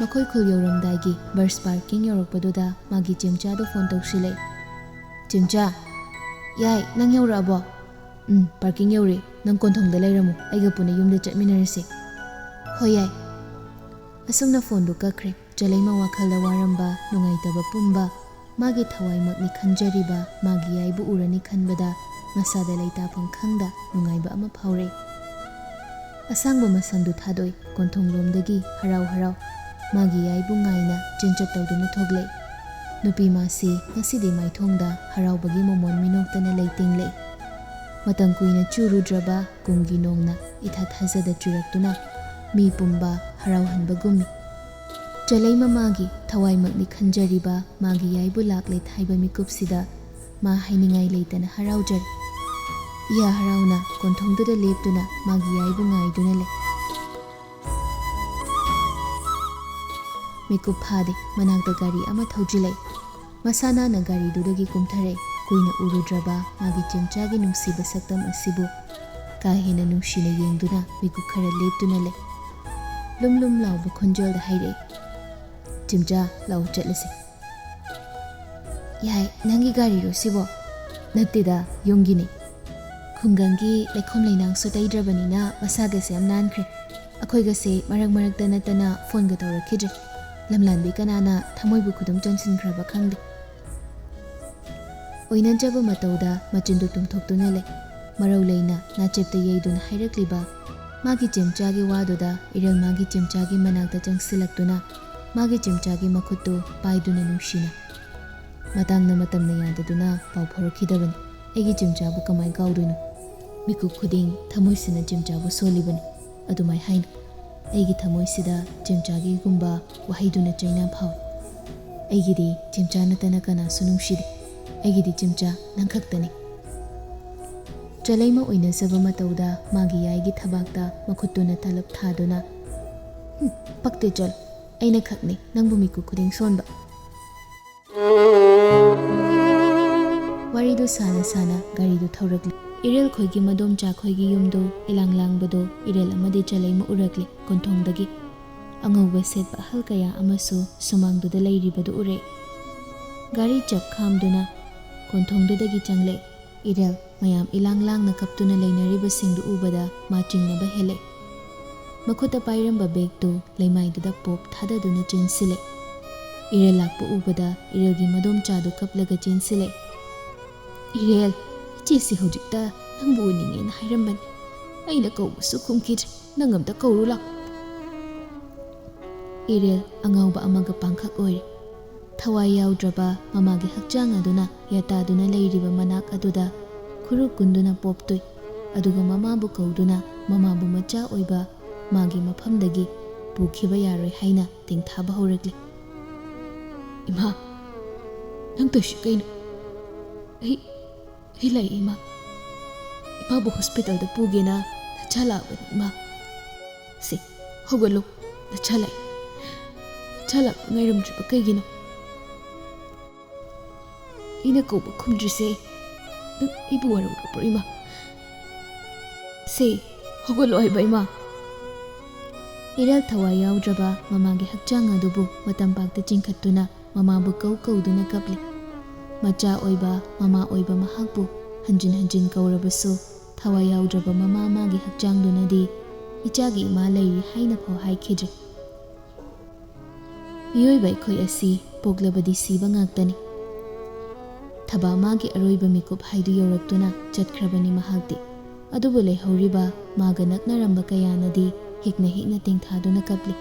ꯃꯈꯣꯏ ꯈꯨꯜ ꯌꯧꯔꯝꯗꯥꯏꯒꯤ ꯕꯁ ꯄꯥꯔꯀꯤꯡ ꯌꯧꯔꯛꯄꯗꯨꯗ ꯃꯥꯒꯤ ꯆꯦꯝꯆꯥꯗꯨ ꯐꯣꯟ ꯇꯧꯁꯤꯜꯂꯛꯏ꯫ "ꯆꯦꯝꯆꯥ!" "ꯌꯥꯏ, ꯅꯪ ꯌꯧꯔꯛꯑꯕꯣ?" "ꯎꯝ, ꯄꯥꯔꯀꯤꯡ ꯌꯧꯔꯦ꯫ ꯅꯪ ꯀꯣꯟꯊꯣꯡꯗ ꯂꯩꯔꯝꯃꯨ, ꯑꯩꯒ ꯄꯨꯟꯅ ꯌꯨꯝꯗ ꯆꯠꯃꯤꯟꯅꯔꯁꯦ꯫" "ꯍꯣꯏ, ꯌꯥꯏ꯫" ꯑꯁꯨꯝꯅ ꯐꯣꯟꯗꯨ ꯀꯛꯈ꯭ꯔꯦ꯫ ꯆꯂꯩꯃ ꯋꯥꯈꯜꯗ ꯋꯥꯔꯝꯕ, ꯅꯨꯡꯉꯥꯏꯇꯕ ꯄꯨꯝꯕ, ꯃꯥꯒꯤ ꯊꯋꯥꯏꯃꯛꯅꯤ ꯈꯟꯖꯔꯤꯕ ꯃꯥꯒꯤ ꯌꯥꯏꯕꯨ ꯎꯔꯅꯤ ꯈꯟꯕꯗ ꯃꯁꯥꯗ ꯂꯩꯇꯥꯐꯝ ꯈꯪꯗ ꯅꯨꯡꯉꯥꯏꯕ ꯑꯃ ꯐꯥꯎꯔꯛꯏ꯫ ꯑꯁꯥꯡꯕ ꯃꯁꯝꯗꯨ ꯊꯥꯗꯣꯛꯏ꯫ ꯀꯣꯟꯊꯣꯡꯂꯣꯝꯗꯒꯤ ꯍꯔꯥꯎ ꯍꯔꯥꯎ ꯃꯥꯒꯤ ꯌꯥꯏꯕꯨ ꯉꯥꯏꯅ ꯆꯦꯟꯆꯠ ꯇꯧꯗꯨꯅ ꯊꯣꯛꯂꯛꯏ꯫ ꯅꯨꯄꯤ ꯃꯥꯁꯤ ꯉꯁꯤꯗꯤ ꯃꯥꯏꯊꯣꯡꯗ ꯍꯔꯥꯎꯕꯒꯤ ꯃꯃꯣꯟ ꯃꯤꯅꯣꯛꯇꯅ ꯂꯩꯇꯦꯡꯂꯛꯏ꯫ ꯃꯇꯝ ꯀꯨꯏꯅ ꯆꯨꯔꯨꯗ꯭ꯔꯕ ꯀꯨꯝꯒꯤ ꯅꯣꯡꯅ ꯏꯊꯥ ꯊꯥꯖꯗ ꯆꯨꯔꯛꯇꯨꯅ ꯃꯤ ꯄꯨꯝꯕ ꯍꯔꯥꯎꯍꯟꯕꯒꯨꯝꯃꯤ꯫ ꯆꯂꯩꯃ ꯃꯥꯒꯤ ꯊꯋꯥꯏꯃꯛꯅꯤ ꯈꯟꯖꯔꯤꯕ ꯃꯥꯒꯤ ꯌꯥꯏꯕꯨ ꯂꯥꯛꯂꯦ ꯍꯥꯏꯕ ꯃꯤꯀꯨꯞꯁꯤꯗ ꯃꯥ ꯍꯥꯏꯅꯤꯡꯉꯥꯏ ꯂꯩꯇꯅ ꯍꯔꯥꯎꯖꯔꯦ꯫ ꯏꯍꯥ ꯍꯔꯥꯎꯅ ꯀꯣꯟꯊꯣꯡꯗꯨꯗ ꯂꯦꯞꯇꯨꯅ ꯃꯥꯒꯤ ꯌꯥꯏꯕꯨ ꯉꯥꯏꯗꯨꯅ ꯂꯩ꯫ ꯃꯤꯀꯨꯞ ꯐꯥꯗꯦ, ꯃꯅꯥꯛꯇ ꯒꯥꯔꯤ ꯑꯃ ꯊꯧꯖꯤꯜꯂꯛꯏ꯫ ꯃꯁꯥ ꯅꯥꯟꯅ ꯒꯥꯔꯤꯗꯨꯗꯒꯤ ꯀꯨꯝꯊꯔꯛꯏ꯫ ꯀꯨꯏꯅ ꯎꯔꯨꯗ꯭ꯔꯕ ꯃꯥꯒꯤ ꯆꯦꯝꯆꯥꯒꯤ ꯅꯨꯡꯁꯤꯕ ꯁꯛꯇꯝ ꯑꯁꯤꯕꯨ ꯀꯥ ꯍꯦꯟꯅ ꯅꯨꯡꯁꯤꯅ ꯌꯦꯡꯗꯨꯅ ꯃꯤꯀꯨꯞ ꯈꯔ ꯂꯦꯞꯇꯨꯅ ꯂꯩ꯫ ꯂꯨꯝ ꯂꯨꯝ ꯂꯥꯎꯕ ꯈꯣꯟꯖꯦꯜꯗ ꯍꯥꯏꯔꯛꯏ, "ꯆꯦꯝꯆꯥ, ꯂꯥꯛꯑꯣ ꯆꯠꯂꯁꯤ꯫" "ꯌꯥꯏ, ꯅꯪꯒꯤ ꯒꯥꯔꯤꯔꯣ ꯁꯤꯕꯣ?" "ꯅꯠꯇꯦꯗ, ꯌꯨꯝꯒꯤꯅꯤ꯫ ꯈꯨꯡꯒꯪꯒꯤ ꯂꯩꯈꯣꯝ ꯂꯩꯅꯥꯡꯁꯨ ꯇꯩꯗ꯭ꯔꯕꯅꯤꯅ ꯃꯁꯥꯒꯁꯦ ꯌꯥꯝ ꯅꯥꯟꯈ꯭ꯔꯦ꯫ ꯑꯩꯈꯣꯏꯒꯁꯦ ꯃꯔꯛ ꯃꯔꯛꯇ ꯅꯠꯇꯅ ꯐꯣꯟꯒ ꯇꯧꯔꯛꯈꯤꯗ꯭ꯔꯦ꯫ ꯂꯝꯂꯥꯟꯕꯤ ꯀꯅꯥꯅ ꯊꯃꯣꯏꯕꯨ ꯈꯨꯗꯨꯝ ꯆꯟꯁꯤꯟꯈ꯭ꯔꯕ ꯈꯪꯗꯦ꯫" ꯑꯣꯏꯅꯖꯕ ꯃꯇꯧꯗ ꯃꯆꯤꯟꯗꯨ ꯇꯨꯝꯊꯣꯛꯇꯨꯅ ꯂꯩ꯫ ꯃꯔꯧ ꯂꯩꯅ ꯅꯥꯆꯦꯞꯇ ꯌꯩꯗꯨꯅ ꯍꯥꯏꯔꯛꯂꯤꯕ ꯃꯥꯒꯤ ꯆꯦꯝꯆꯥꯒꯤ ꯋꯥꯗꯨꯗ ꯏꯔꯦꯜ ꯃꯥꯒꯤ ꯆꯦꯝꯆꯥꯒꯤ ꯃꯅꯥꯛꯇ ꯆꯪꯁꯤꯜꯂꯛꯇꯨꯅ ꯃꯥꯒꯤ ꯆꯦꯝꯆꯥꯒꯤ ꯃꯈꯨꯠꯇꯨ ꯄꯥꯏꯗꯨꯅ ꯅꯨꯡꯁꯤꯅ, "ꯃꯇꯥꯡꯅ ꯃꯇꯝꯅ ꯌꯥꯗꯗꯨꯅ ꯄꯥꯎ ꯐꯥꯎꯔꯛꯈꯤꯗꯕꯅꯤ꯫ ꯑꯩꯒꯤ ꯆꯦꯝꯆꯥꯕꯨ ꯀꯃꯥꯏ ꯀꯥꯎꯗꯣꯏꯅꯣ? ꯃꯤꯀꯨꯞ ꯈꯨꯗꯤꯡ ꯊꯃꯣꯏꯁꯤꯅ ꯆꯦꯝꯆꯥꯕꯨ ꯁꯣꯜꯂꯤꯕꯅꯤ꯫ ꯑꯗꯨꯃꯥꯏ ꯍꯥꯏꯅꯨ꯫ ꯑꯩꯒꯤ ꯊꯃꯣꯏꯁꯤꯗ ꯆꯦꯝꯆꯥꯒꯤꯒꯨꯝꯕ ꯋꯥꯍꯩꯗꯨꯅ ꯆꯩꯅꯥ ꯐꯥꯎꯏ꯫ ꯑꯩꯒꯤꯗꯤ ꯆꯦꯝꯆꯥ ꯅꯠꯇꯅ ꯀꯅꯥꯁꯨ ꯅꯨꯡꯁꯤꯗꯦ꯫ ꯑꯩꯒꯤꯗꯤ ꯆꯦꯝꯆꯥ ꯅꯪ ꯈꯛꯇꯅꯤ꯫ ꯆꯂꯩꯃ ꯑꯣꯏꯅꯖꯕ ꯃꯇꯧꯗ ꯃꯥꯒꯤ ꯌꯥꯏꯒꯤ ꯊꯕꯥꯛꯇ ꯃꯈꯨꯠꯇꯨꯅ ꯇꯂꯞ ꯊꯥꯗꯨꯅ, "ꯍꯨꯝ, ꯄꯛꯇꯦ, ꯆꯠꯂꯣ꯫ ꯑꯩꯅ ꯈꯛꯅꯤ ꯅꯪꯕꯨ ꯃꯤꯀꯨꯞ ꯈꯨꯗꯤꯡ ꯁꯣꯟꯕ"꯫ ꯋꯥꯔꯤꯗꯨ ꯁꯥꯅ ꯁꯥꯅ ꯒꯥꯔꯤꯗꯨ ꯊꯧꯔꯛꯂꯤ꯫ ꯏꯔꯦꯜ ꯈꯣꯏꯒꯤ ꯃꯗꯣꯝꯆꯥ ꯈꯣꯏꯒꯤ ꯌꯨꯝꯗꯨ ꯏꯂꯥꯡ ꯂꯥꯡꯕꯗꯨ ꯏꯔꯦꯜ ꯑꯃꯗꯤ ꯆꯂꯩꯃ ꯎꯔꯛꯂꯤ꯫ ꯀꯣꯟꯊꯣꯡꯗꯒꯤ ꯑꯉꯧꯕ ꯁꯦꯠꯄ ꯑꯍꯜ ꯀꯌꯥ ꯑꯃꯁꯨ ꯁꯨꯃꯥꯡꯗꯨꯗ ꯂꯩꯔꯤꯕꯗꯨ ꯎꯔꯦ꯫ ꯒꯥꯔꯤ ꯆꯞ ꯈꯥꯝꯗꯨꯅ ꯀꯣꯟꯊꯣꯡꯗꯨꯗꯒꯤ ꯆꯪꯂꯛꯏ꯫ ꯏꯔꯦꯜ ꯃꯌꯥꯝ ꯏꯂꯥꯡ ꯂꯥꯡꯅ ꯀꯞꯇꯨꯅ ꯂꯩꯅꯔꯤꯕꯁꯤꯡꯗꯨ ꯎꯕꯗ ꯃꯥ ꯆꯤꯡꯅꯕ ꯍꯦꯜꯂꯦ꯫ ꯃꯈꯨꯠꯇ ꯄꯥꯏꯔꯝꯕ ꯕꯦꯒꯇꯨ ꯂꯩꯃꯥꯏꯗꯨꯗ ꯄꯣꯞ ꯊꯥꯗꯗꯨꯅ ꯆꯦꯟꯁꯤꯜꯂꯦ꯫ ꯏꯔꯦꯜ ꯂꯥꯛꯄ ꯎꯕꯗ ꯏꯔꯦꯜꯒꯤ ꯃꯗꯣꯝꯆꯥꯗꯨ ꯀꯞꯂꯒ ꯆꯦꯟꯁꯤꯜꯂꯦ꯫ "ꯏꯔꯦꯜ, ꯏꯆꯦꯁꯤ ꯍꯧꯖꯤꯛꯇ ꯅꯪꯕꯨ ꯎꯅꯤꯡꯉꯦꯅ ꯍꯥꯏꯔꯝꯕꯅꯤ꯫ ꯑꯩꯅ ꯀꯧꯕꯁꯨ ꯈꯨꯝꯈꯤꯗ꯭ꯔꯦ꯫ ꯅꯪ ꯑꯝꯇ ꯀꯧꯔꯨ ꯂꯥꯎ"꯫ ꯏꯔꯦꯜ ꯑꯉꯥꯎꯕ ꯑꯃꯒ ꯄꯥꯡꯈꯛ ꯑꯣꯏꯔꯦ꯫ ꯊꯋꯥꯏ ꯌꯥꯎꯗ꯭ꯔꯕ ꯃꯃꯥꯒꯤ ꯍꯛꯆꯥꯡ ꯑꯗꯨꯅ ꯌꯥꯇꯥꯗꯨꯅ ꯂꯩꯔꯤꯕ ꯃꯅꯥꯛ ꯑꯗꯨꯗ ꯈꯨꯔꯨ ꯀꯨꯟꯗꯨꯅ ꯄꯣꯞꯇꯨꯏ꯫ ꯑꯗꯨꯒ ꯃꯃꯥꯕꯨ ꯀꯧꯗꯨꯅ ꯃꯃꯥꯕꯨ ꯃꯆꯥ ꯑꯣꯏꯕ ꯃꯥꯒꯤ ꯃꯐꯝꯗꯒꯤ ꯄꯨꯈꯤꯕ ꯌꯥꯔꯣꯏ ꯍꯥꯏꯅ ꯇꯦꯡꯊꯥꯕ ꯍꯧꯔꯛꯂꯤ꯫ "ꯏꯃꯥ, ꯅꯪ ꯇꯧꯏꯁꯤ ꯀꯩꯅꯣ? ꯑꯩ, ꯑꯩ ꯂꯥꯛꯏ, ꯏꯃꯥ꯫ ꯏꯃꯥꯕꯨ ꯍꯣꯁꯄꯤꯇꯥꯜꯗ ꯄꯨꯒꯦꯅ ꯅꯆꯥ ꯂꯥꯛꯑꯕꯅꯤ, ꯏꯃꯥ꯫ ꯁꯦ, ꯍꯧꯒꯠꯂꯣ, ꯅꯆꯥ ꯂꯥꯛꯏ꯫ ꯅꯆꯥ ꯂꯥꯛꯄ ꯉꯥꯏꯔꯝꯗ꯭ꯔꯤꯕ ꯀꯩꯒꯤꯅꯣ? ꯑꯩꯅ ꯀꯧꯕ ꯈꯨꯝꯗ꯭ꯔꯤꯁꯦ ꯅꯪ ꯑꯩꯕꯨ ꯋꯥꯔꯧꯔꯕ꯭ꯔꯣ, ꯏꯃꯥ? ꯁꯦ, ꯍꯧꯒꯠꯂꯣ ꯍꯥꯏꯕ, ꯏꯃꯥ"꯫ ꯏꯔꯦꯜ ꯊꯋꯥꯏ ꯌꯥꯎꯗ꯭ꯔꯕ ꯃꯃꯥꯒꯤ ꯍꯛꯆꯥꯡ ꯑꯗꯨꯕꯨ ꯃꯇꯝꯄꯥꯛꯇ ꯆꯤꯡꯈꯠꯇꯨꯅ ꯃꯃꯥꯕꯨ ꯀꯧ ꯀꯧꯗꯨꯅ ꯀꯞꯂꯤ꯫ ꯃꯆꯥ ꯑꯣꯏꯕ, ꯃꯃꯥ ꯑꯣꯏꯕ ꯃꯍꯥꯛꯄꯨ ꯍꯟꯖꯤꯟ ꯍꯟꯖꯤꯟ ꯀꯧꯔꯕꯁꯨ ꯊꯋꯥꯏ ꯌꯥꯎꯗ꯭ꯔꯕ ꯃꯃꯥ ꯃꯥꯒꯤ ꯍꯛꯆꯥꯡꯗꯨꯅꯗꯤ ꯏꯆꯥꯒꯤ ꯏꯃꯥ ꯂꯩꯔꯤ ꯍꯥꯏꯅ ꯐꯥꯎ ꯍꯥꯏꯈꯤꯗ꯭ꯔꯤ꯫ ꯃꯤꯑꯣꯏꯕ ꯑꯩꯈꯣꯏ ꯑꯁꯤ ꯄꯣꯛꯂꯕꯗꯤ ꯁꯤꯕ ꯉꯥꯛꯇꯅꯤ꯫ ꯊꯕꯥ ꯃꯥꯒꯤ ꯑꯔꯣꯏꯕ ꯃꯤꯀꯨꯞ ꯍꯥꯏꯗꯨ ꯌꯧꯔꯛꯇꯨꯅ ꯆꯠꯈ꯭ꯔꯕꯅꯤ ꯃꯍꯥꯛꯇꯤ꯫ ꯑꯗꯨꯕꯨ ꯂꯩꯍꯧꯔꯤꯕ ꯃꯥꯒ ꯅꯛꯅꯔꯝꯕ ꯀꯌꯥꯅꯗꯤ ꯍꯤꯛꯅ ꯍꯤꯛꯅ ꯇꯦꯡꯊꯥꯗꯨꯅ ꯀꯞꯂꯤ꯫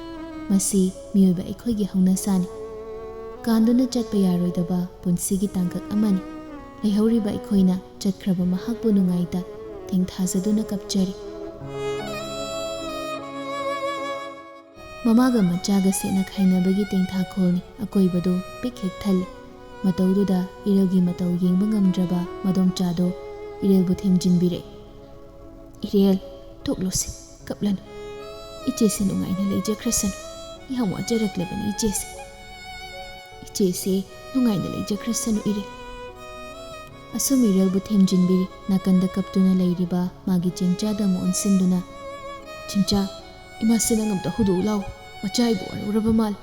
ꯃꯁꯤ ꯃꯤꯑꯣꯏꯕ ꯑꯩꯈꯣꯏꯒꯤ ꯍꯧꯅꯁꯥꯅꯤ꯫ ꯀꯥꯟꯗꯨꯅ ꯆꯠꯄ ꯌꯥꯔꯣꯏꯗꯕ ꯄꯨꯟꯁꯤꯒꯤ ꯇꯥꯡꯀꯛ ꯑꯃꯅꯤ꯫ ꯂꯩꯍꯧꯔꯤꯕ ꯑꯩꯈꯣꯏꯅ ꯆꯠꯈ꯭ꯔꯕ ꯃꯍꯥꯛꯄꯨ ꯅꯨꯡꯉꯥꯏꯇ ꯇꯦꯡꯊꯥꯖꯗꯨꯅ ꯀꯞꯆꯔꯤ꯫ ꯃꯃꯥꯒ ꯃꯆꯥꯒ ꯁꯦꯠꯅ ꯈꯥꯏꯅꯕꯒꯤ ꯇꯦꯡꯊꯥꯈꯣꯜꯅꯤ꯫ ꯑꯀꯣꯏꯕꯗꯣ ꯄꯤꯛ ꯍꯦꯛ ꯊꯜꯂꯤ꯫ ꯃꯇꯧꯗꯨꯗ ꯏꯔꯦꯜꯒꯤ ꯃꯇꯧ ꯌꯦꯡꯕ ꯉꯝꯗ꯭ꯔꯕ ꯃꯗꯣꯝꯆꯥꯗꯣ ꯏꯔꯦꯜꯕꯨ ꯊꯦꯝꯖꯤꯟꯕꯤꯔꯦ꯫ "ꯏꯔꯦꯜ, ꯇꯣꯛꯂꯣꯁꯦ, ꯀꯞꯂꯅꯨ꯫ ꯏꯆꯦꯁꯦ ꯅꯨꯡꯉꯥꯏꯅ ꯂꯩꯖꯈ꯭ꯔꯁꯅꯨ꯫ ꯌꯥꯝ ꯋꯥꯖꯔꯛꯂꯕꯅꯤ ꯏꯆꯦꯁꯦ꯫ ꯏꯆꯦꯁꯦ ꯅꯨꯡꯉꯥꯏꯅ ꯂꯩꯖꯈ꯭ꯔꯁꯅꯨ ꯏꯔꯦꯜ꯫" ꯑꯁꯨꯝ ꯏꯔꯦꯜꯕꯨ ꯊꯦꯝꯖꯤꯟꯕꯤꯔꯤ꯫ ꯅꯥꯀꯟꯗ ꯀꯞꯇꯨꯅ ꯂꯩꯔꯤꯕ ꯃꯥꯒꯤ ꯆꯦꯡꯆꯥꯗ ꯑꯃꯨꯛ ꯑꯣꯟꯁꯤꯟꯗꯨꯅ, "ꯆꯦꯡꯆꯥ, ꯏꯃꯥꯁꯦ ꯅꯪ ꯑꯝꯇ ꯍꯧꯗꯣꯛꯎ ꯂꯥꯎ꯫ ꯃꯆꯥ ꯑꯩꯕꯨ ꯋꯥꯔꯧꯔꯕ ꯃꯥꯜꯂꯦ꯫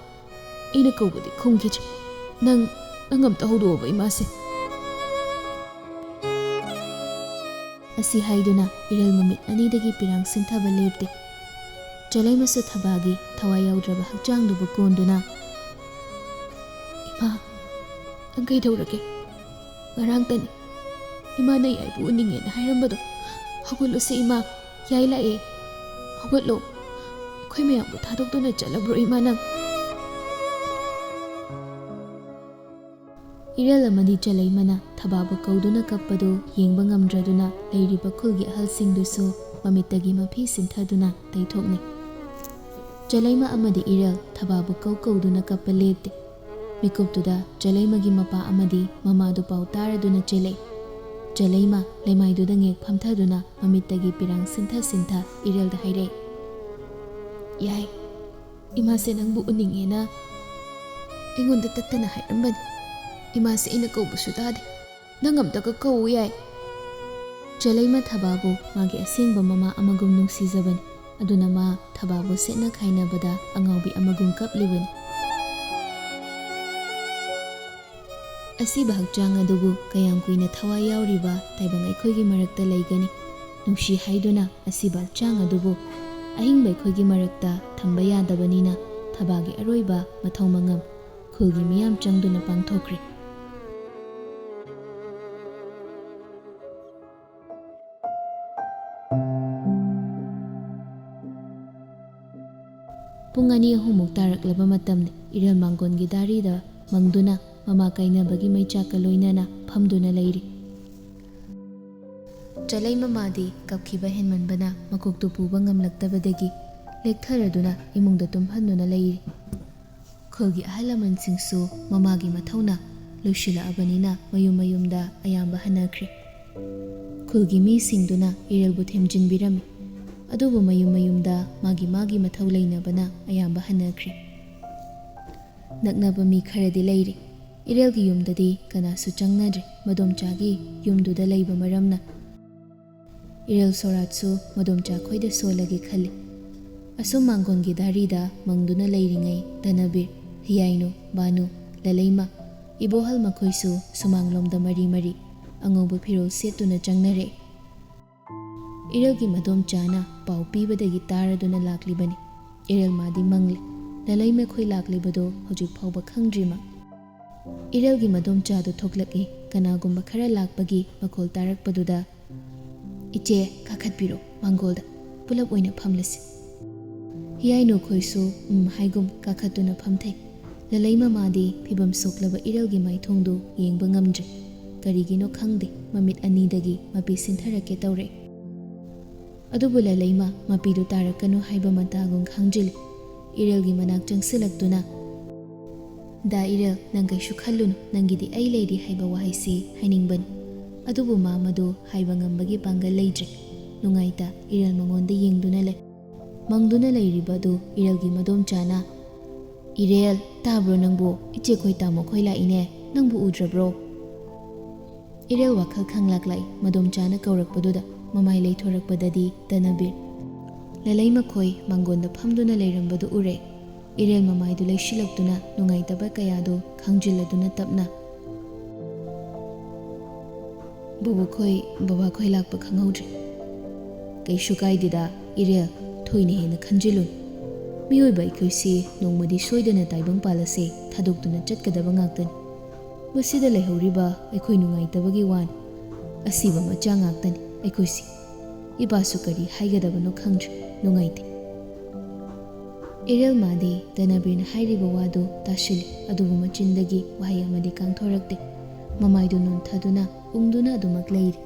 ꯑꯩꯅ ꯀꯧꯕꯗꯤ ꯈꯨꯝꯈꯤꯗ꯭ꯔꯦ꯫ ꯅꯪ, ꯅꯪ ꯑꯝꯇ ꯍꯧꯗꯣꯛꯑꯣꯕ ꯏꯃꯥꯁꯦ꯫" ꯑꯁꯤ ꯍꯥꯏꯗꯨꯅ ꯏꯔꯦꯜ ꯃꯃꯤꯠ ꯑꯅꯤꯗꯒꯤ ꯄꯤꯔꯥꯡ ꯁꯤꯟꯊꯕ ꯂꯦꯞꯇꯦ꯫ ꯆꯂꯩꯃꯁꯨ ꯊꯕꯥꯒꯤ ꯊꯋꯥꯏ ꯌꯥꯎꯗ꯭ꯔꯕ ꯍꯛꯆꯥꯡꯗꯨꯕꯨ ꯀꯣꯟꯗꯨꯅ, "ꯏꯃꯥ, ꯅꯪ ꯀꯩꯗꯧꯔꯒꯦ? ꯉꯔꯥꯡꯇꯅꯤ ꯏꯃꯥꯅ ꯌꯥꯏꯕꯨ ꯎꯅꯤꯡꯉꯦꯅ ꯍꯥꯏꯔꯝꯕꯗꯣ꯫ ꯍꯧꯒꯠꯂꯨꯁꯦ ꯏꯃꯥ, ꯌꯥꯏ ꯂꯥꯛꯑꯦ꯫ ꯍꯧꯒꯠꯂꯣ꯫ ꯑꯩꯈꯣꯏ ꯃꯌꯥꯝꯕꯨ ꯊꯥꯗꯣꯛꯇꯨꯅ ꯆꯠꯂꯕ꯭ꯔꯣ ꯏꯃꯥ ꯅꯪ?" ꯏꯔꯦꯜ ꯑꯃꯗꯤ ꯆꯂꯩꯃꯅ ꯊꯕꯥꯕꯨ ꯀꯧꯗꯨꯅ ꯀꯞꯄꯗꯨ ꯌꯦꯡꯕ ꯉꯝꯗ꯭ꯔꯗꯨꯅ ꯂꯩꯔꯤꯕ ꯈꯨꯜꯒꯤ ꯑꯍꯜꯁꯤꯡꯗꯨꯁꯨ ꯃꯃꯤꯠꯇꯒꯤ ꯃꯐꯤ ꯁꯤꯟꯊꯗꯨꯅ ꯇꯩꯊꯣꯛꯅꯩ꯫ ꯆꯂꯩꯃ ꯑꯃꯗꯤ ꯏꯔꯦꯜ ꯊꯕꯥꯕꯨ ꯀꯧ ꯀꯧꯗꯨꯅ ꯀꯞꯄ ꯂꯦꯞꯇꯦ꯫ ꯃꯤꯀꯨꯞꯇꯨꯗ ꯆꯂꯩꯃꯒꯤ ꯃꯄꯥ ꯑꯃꯗꯤ ꯃꯃꯥꯗꯨ ꯄꯥꯎ ꯇꯥꯔꯗꯨꯅ ꯆꯦꯜꯂꯛꯏ꯫ ꯆꯂꯩꯃ ꯂꯩꯃꯥꯏꯗꯨꯗ ꯉꯦꯛ ꯐꯝꯊꯗꯨꯅ ꯃꯃꯤꯠꯇꯒꯤ ꯄꯤꯔꯥꯡ ꯁꯤꯟꯊ ꯁꯤꯟꯊ ꯏꯔꯦꯜꯗ ꯍꯥꯏꯔꯛꯏ, "ꯌꯥꯏ, ꯏꯃꯥꯁꯦ ꯅꯪꯕꯨ ꯎꯅꯤꯡꯉꯦꯅ ꯑꯩꯉꯣꯟꯗ ꯇꯠꯇꯅ ꯍꯥꯏꯔꯝꯕꯅꯤ꯫ ꯏꯃꯥꯁꯦ ꯑꯩꯅ ꯀꯧꯕꯁꯨ ꯇꯥꯗꯦ꯫ ꯅꯪ ꯑꯝꯇꯒ ꯀꯧꯎ ꯌꯥꯏ꯫" ꯆꯂꯩꯃ ꯊꯕꯥꯕꯨ ꯃꯥꯒꯤ ꯑꯁꯦꯡꯕ ꯃꯃꯥ ꯑꯃꯒꯨꯝ ꯅꯨꯡꯁꯤꯖꯕꯅꯤ꯫ ꯑꯗꯨꯅ ꯃꯥ ꯊꯕꯥꯕꯨ ꯁꯦꯠꯅ ꯈꯥꯏꯅꯕꯗ ꯑꯉꯥꯎꯕꯤ ꯑꯃꯒꯨꯝ ꯀꯞꯂꯤꯕꯅꯤ꯫ ꯑꯁꯤꯕ ꯍꯛꯆꯥꯡ ꯑꯗꯨꯕꯨ ꯀꯌꯥꯝ ꯀꯨꯏꯅ ꯊꯋꯥꯏ ꯌꯥꯎꯔꯤꯕ ꯇꯥꯏꯕꯪ ꯑꯩꯈꯣꯏꯒꯤ ꯃꯔꯛꯇ ꯂꯩꯒꯅꯤ? ꯅꯨꯡꯁꯤ ꯍꯥꯏꯗꯨꯅ ꯑꯁꯤꯕ ꯍꯛꯆꯥꯡ ꯑꯗꯨꯕꯨ ꯑꯍꯤꯡꯕ ꯑꯩꯈꯣꯏꯒꯤ ꯃꯔꯛꯇ ꯊꯝꯕ ꯌꯥꯗꯕꯅꯤꯅ ꯊꯕꯥꯒꯤ ꯑꯔꯣꯏꯕ ꯃꯊꯧ ꯃꯉꯝ ꯈꯨꯜꯒꯤ ꯃꯤꯌꯥꯝ ꯆꯪꯗꯨꯅ ꯄꯥꯡꯊꯣꯛꯈ꯭ꯔꯦ꯫ ꯄꯨꯡ ꯑꯅꯤ ꯑꯍꯨꯝꯃꯨꯛ ꯇꯥꯔꯛꯂꯕ ꯃꯇꯝꯗ ꯏꯔꯦꯜ ꯃꯥꯡꯒꯣꯟꯒꯤ ꯗꯥꯔꯤꯗ ꯃꯪꯗꯨꯅ ꯃꯃꯥ ꯀꯥꯏꯅꯕꯒꯤ ꯃꯩꯆꯥꯛꯀ ꯂꯣꯏꯅꯅ ꯐꯝꯗꯨꯅ ꯂꯩꯔꯤ꯫ ꯆꯂꯩ ꯃꯃꯥꯗꯤ ꯀꯞꯈꯤꯕ ꯍꯦꯟꯃꯟꯕꯅ ꯃꯀꯣꯛꯇꯨ ꯄꯨꯕ ꯉꯝꯂꯛꯇꯕꯗꯒꯤ ꯂꯦꯛꯊꯔꯗꯨꯅ ꯏꯃꯨꯡꯗ ꯇꯨꯝꯍꯟꯗꯨꯅ ꯂꯩꯔꯤ꯫ ꯈꯨꯜꯒꯤ ꯑꯍꯜ ꯂꯃꯟꯁꯤꯡꯁꯨ ꯃꯃꯥꯒꯤ ꯃꯊꯧꯅ ꯂꯣꯏꯁꯤꯜꯂꯛꯑꯕꯅꯤꯅ ꯃꯌꯨꯝ ꯃꯌꯨꯝꯗ ꯑꯌꯥꯝꯕ ꯍꯟꯅꯈ꯭ꯔꯦ꯫ ꯈꯨꯜꯒꯤ ꯃꯤꯁꯤꯡꯗꯨꯅ ꯏꯔꯦꯜꯕꯨ ꯊꯦꯝꯖꯤꯟꯕꯤꯔꯝꯃꯤ꯫ ꯑꯗꯨꯕꯨ ꯃꯌꯨꯝ ꯃꯌꯨꯝꯗ ꯃꯥꯒꯤ ꯃꯥꯒꯤ ꯃꯊꯧ ꯂꯩꯅꯕꯅ ꯑꯌꯥꯝꯕ ꯍꯟꯅꯈ꯭ꯔꯦ꯫ ꯅꯛꯅꯕ ꯃꯤ ꯈꯔꯗꯤ ꯂꯩꯔꯤ꯫ ꯏꯔꯦꯜꯒꯤ ꯌꯨꯝꯗꯗꯤ ꯀꯅꯥꯁꯨ ꯆꯪꯅꯗ꯭ꯔꯦ꯫ ꯃꯗꯣꯝꯆꯥꯒꯤ ꯌꯨꯝꯗꯨꯗ ꯂꯩꯕ ꯃꯔꯝꯅ ꯏꯔꯦꯜ ꯁꯣꯔꯥꯠꯁꯨ ꯃꯗꯣꯝꯆꯥ ꯈꯣꯏꯗ ꯁꯣꯜꯂꯒꯦ ꯈꯜꯂꯤ꯫ ꯑꯁꯨꯝ ꯃꯥꯡꯒꯣꯟꯒꯤ ꯗꯥꯔꯤꯗ ꯃꯪꯗꯨꯅ ꯂꯩꯔꯤꯉꯩ ꯙꯅꯕꯤꯔ, ꯍꯤꯌꯥꯏꯅꯨ, ꯕꯥꯅꯨ, ꯂꯂꯩꯃ, ꯏꯕꯣꯍꯜ ꯃꯈꯣꯏꯁꯨ ꯁꯨꯃꯥꯡꯂꯣꯝꯗ ꯃꯔꯤ ꯃꯔꯤ ꯑꯉꯧꯕ ꯐꯤꯔꯣꯜ ꯁꯦꯠꯇꯨꯅ ꯆꯪꯅꯔꯛꯏ꯫ ꯏꯔꯦꯜꯒꯤ ꯃꯗꯣꯝꯆꯥꯅ ꯄꯥꯎ ꯄꯤꯕꯗꯒꯤ ꯇꯥꯔꯗꯨꯅ ꯂꯥꯛꯂꯤꯕꯅꯤ꯫ ꯏꯔꯦꯜ ꯃꯥꯗꯤ ꯃꯪꯂꯦ꯫ ꯂꯂꯩꯃ ꯈꯣꯏ ꯂꯥꯛꯂꯤꯕꯗꯨ ꯍꯧꯖꯤꯛ ꯐꯥꯎꯕ ꯈꯪꯗ꯭ꯔꯤ ꯃꯥ꯫ ꯏꯔꯦꯜꯒꯤ ꯃꯗꯣꯝꯆꯥꯗꯨ ꯊꯣꯛꯂꯛꯏ꯫ ꯀꯅꯥꯒꯨꯝꯕ ꯈꯔ ꯂꯥꯛꯄꯒꯤ ꯃꯈꯣꯜ ꯇꯥꯔꯛꯄꯗꯨꯗ, "ꯏꯆꯦ, ꯀꯥꯈꯠꯄꯤꯔꯣ ꯃꯥꯡꯒꯣꯜꯗ, ꯄꯨꯂꯞ ꯑꯣꯏꯅ ꯐꯝꯂꯁꯤ꯫" ꯍꯤꯌꯥꯏꯅꯨ ꯈꯣꯏꯁꯨ ꯎꯝ ꯍꯥꯏꯒꯨꯝ ꯀꯥꯈꯠꯇꯨꯅ ꯐꯝꯊꯩ꯫ ꯂꯂꯩꯃ ꯃꯥꯗꯤ ꯐꯤꯕꯝ ꯁꯣꯛꯂꯕ ꯏꯔꯦꯜꯒꯤ ꯃꯥꯏꯊꯣꯡꯗꯨ ꯌꯦꯡꯕ ꯉꯝꯗ꯭ꯔꯦ꯫ ꯀꯔꯤꯒꯤꯅꯣ ꯈꯪꯗꯦ, ꯃꯃꯤꯠ ꯑꯅꯤꯗꯒꯤ ꯃꯄꯤ ꯁꯤꯟꯊꯔꯛꯀꯦ ꯇꯧꯔꯦ꯫ ꯑꯗꯨꯕꯨ ꯂꯂꯩꯃ ꯃꯄꯤꯗꯨ ꯇꯥꯔꯛꯀꯅꯨ ꯍꯥꯏꯕ ꯃꯇꯥꯒꯨꯝ ꯈꯪꯖꯤꯜꯂꯤ꯫ ꯏꯔꯦꯜꯒꯤ ꯃꯅꯥꯛ ꯆꯪꯁꯤꯜꯂꯛꯇꯨꯅ, "ꯗꯥ ꯏꯔꯦꯜ, ꯅꯪ ꯀꯩꯁꯨ ꯈꯜꯂꯨꯅꯨ, ꯅꯪꯒꯤꯗꯤ ꯑꯩ ꯂꯩꯔꯤ ꯍꯥꯏꯕ ꯋꯥꯍꯩꯁꯤ ꯍꯥꯏꯅꯤꯡꯕꯅꯤ꯫" ꯑꯗꯨꯕꯨ ꯃꯥ ꯃꯗꯨ ꯍꯥꯏꯕ ꯉꯝꯕꯒꯤ ꯄꯥꯡꯒꯜ ꯂꯩꯇ꯭ꯔꯦ꯫ ꯅꯨꯡꯉꯥꯏꯇ ꯏꯔꯦꯜ ꯃꯉꯣꯟꯗ ꯌꯦꯡꯗꯨꯅ ꯂꯩ꯫ ꯃꯪꯗꯨꯅ ꯂꯩꯔꯤꯕ ꯑꯗꯨ ꯏꯔꯦꯜꯒꯤ ꯃꯗꯣꯝꯆꯥꯅ, "ꯏꯔꯦꯜ, ꯇꯥꯕ꯭ꯔꯣ ꯅꯪꯕꯨ? ꯏꯆꯦꯈꯣꯏ ꯇꯥꯃꯣꯈꯣꯏ ꯂꯥꯛꯏꯅꯦ, ꯅꯪꯕꯨ ꯎꯗ꯭ꯔꯕ꯭ꯔꯣ?" ꯏꯔꯦꯜ ꯋꯥꯈꯜ ꯈꯪꯂꯥꯛ ꯂꯥꯛꯏ꯫ ꯃꯗꯣꯝꯆꯥꯅ ꯀꯧꯔꯛꯄꯗꯨꯗ ꯃꯃꯥꯏ ꯂꯩꯊꯣꯔꯛꯄꯗꯗꯤ ꯙꯅꯕꯤꯔ, ꯂꯂꯩꯃ ꯈꯣꯏ ꯃꯥꯡꯒꯣꯟꯗ ꯐꯝꯗꯨꯅ ꯂꯩꯔꯝꯕꯗꯨ ꯎꯔꯦ꯫ ꯏꯔꯦꯜ ꯃꯃꯥꯏꯗꯨ ꯂꯩꯁꯤꯜꯂꯛꯇꯨꯅ ꯅꯨꯡꯉꯥꯏꯇꯕ ꯀꯌꯥꯗꯨ ꯈꯪꯖꯤꯜꯂꯗꯨꯅ ꯇꯞꯅ, "ꯕꯣꯕꯣꯛꯈꯣꯏ, ꯕꯕꯥꯈꯣꯏ ꯂꯥꯛꯄ ꯈꯪꯍꯧꯗ꯭ꯔꯦ꯫" "ꯀꯩꯁꯨ ꯀꯥꯏꯗꯦꯗ ꯏꯔꯦꯜ, ꯊꯣꯏꯅ ꯍꯦꯟꯅ ꯈꯟꯖꯤꯜꯂꯨꯅꯨ꯫ ꯃꯤꯑꯣꯏꯕ ꯑꯩꯈꯣꯏꯁꯤ ꯅꯣꯡꯃꯗꯤ ꯁꯣꯏꯗꯅ ꯇꯥꯏꯕꯪ ꯄꯥꯜ ꯑꯁꯦ ꯊꯥꯗꯣꯛꯇꯨꯅ ꯆꯠꯀꯗꯕ ꯉꯥꯛꯇꯅꯤ꯫ ꯃꯁꯤꯗ ꯂꯩꯍꯧꯔꯤꯕ ꯑꯩꯈꯣꯏ ꯅꯨꯡꯉꯥꯏꯇꯕꯒꯤ ꯋꯥꯅꯤ꯫ ꯑꯁꯤꯕ ꯃꯆꯥ ꯉꯥꯛꯇꯅꯤ ꯑꯩꯈꯣꯏꯁꯤ꯫ ꯏꯄꯥꯁꯨ ꯀꯔꯤ ꯍꯥꯏꯒꯗꯕꯅꯣ ꯈꯪꯗ꯭ꯔꯦ, ꯅꯨꯡꯉꯥꯏꯇꯦ꯫" ꯏꯔꯦꯜ ꯃꯥꯗꯤ ꯙꯅꯕꯤꯔꯅ ꯍꯥꯏꯔꯤꯕ ꯋꯥꯗꯨ ꯇꯥꯁꯤꯜꯂꯤ, ꯑꯗꯨꯕꯨ ꯃꯆꯤꯟꯗꯒꯤ ꯋꯥꯍꯩ ꯑꯃꯗꯤ ꯀꯥꯡꯊꯣꯔꯛꯇꯦ꯫ ꯃꯃꯥꯏꯗꯨ ꯅꯣꯟꯊꯗꯨꯅ ꯎꯪꯗꯨꯅ ꯑꯗꯨꯃꯛ ꯂꯩꯔꯤ꯫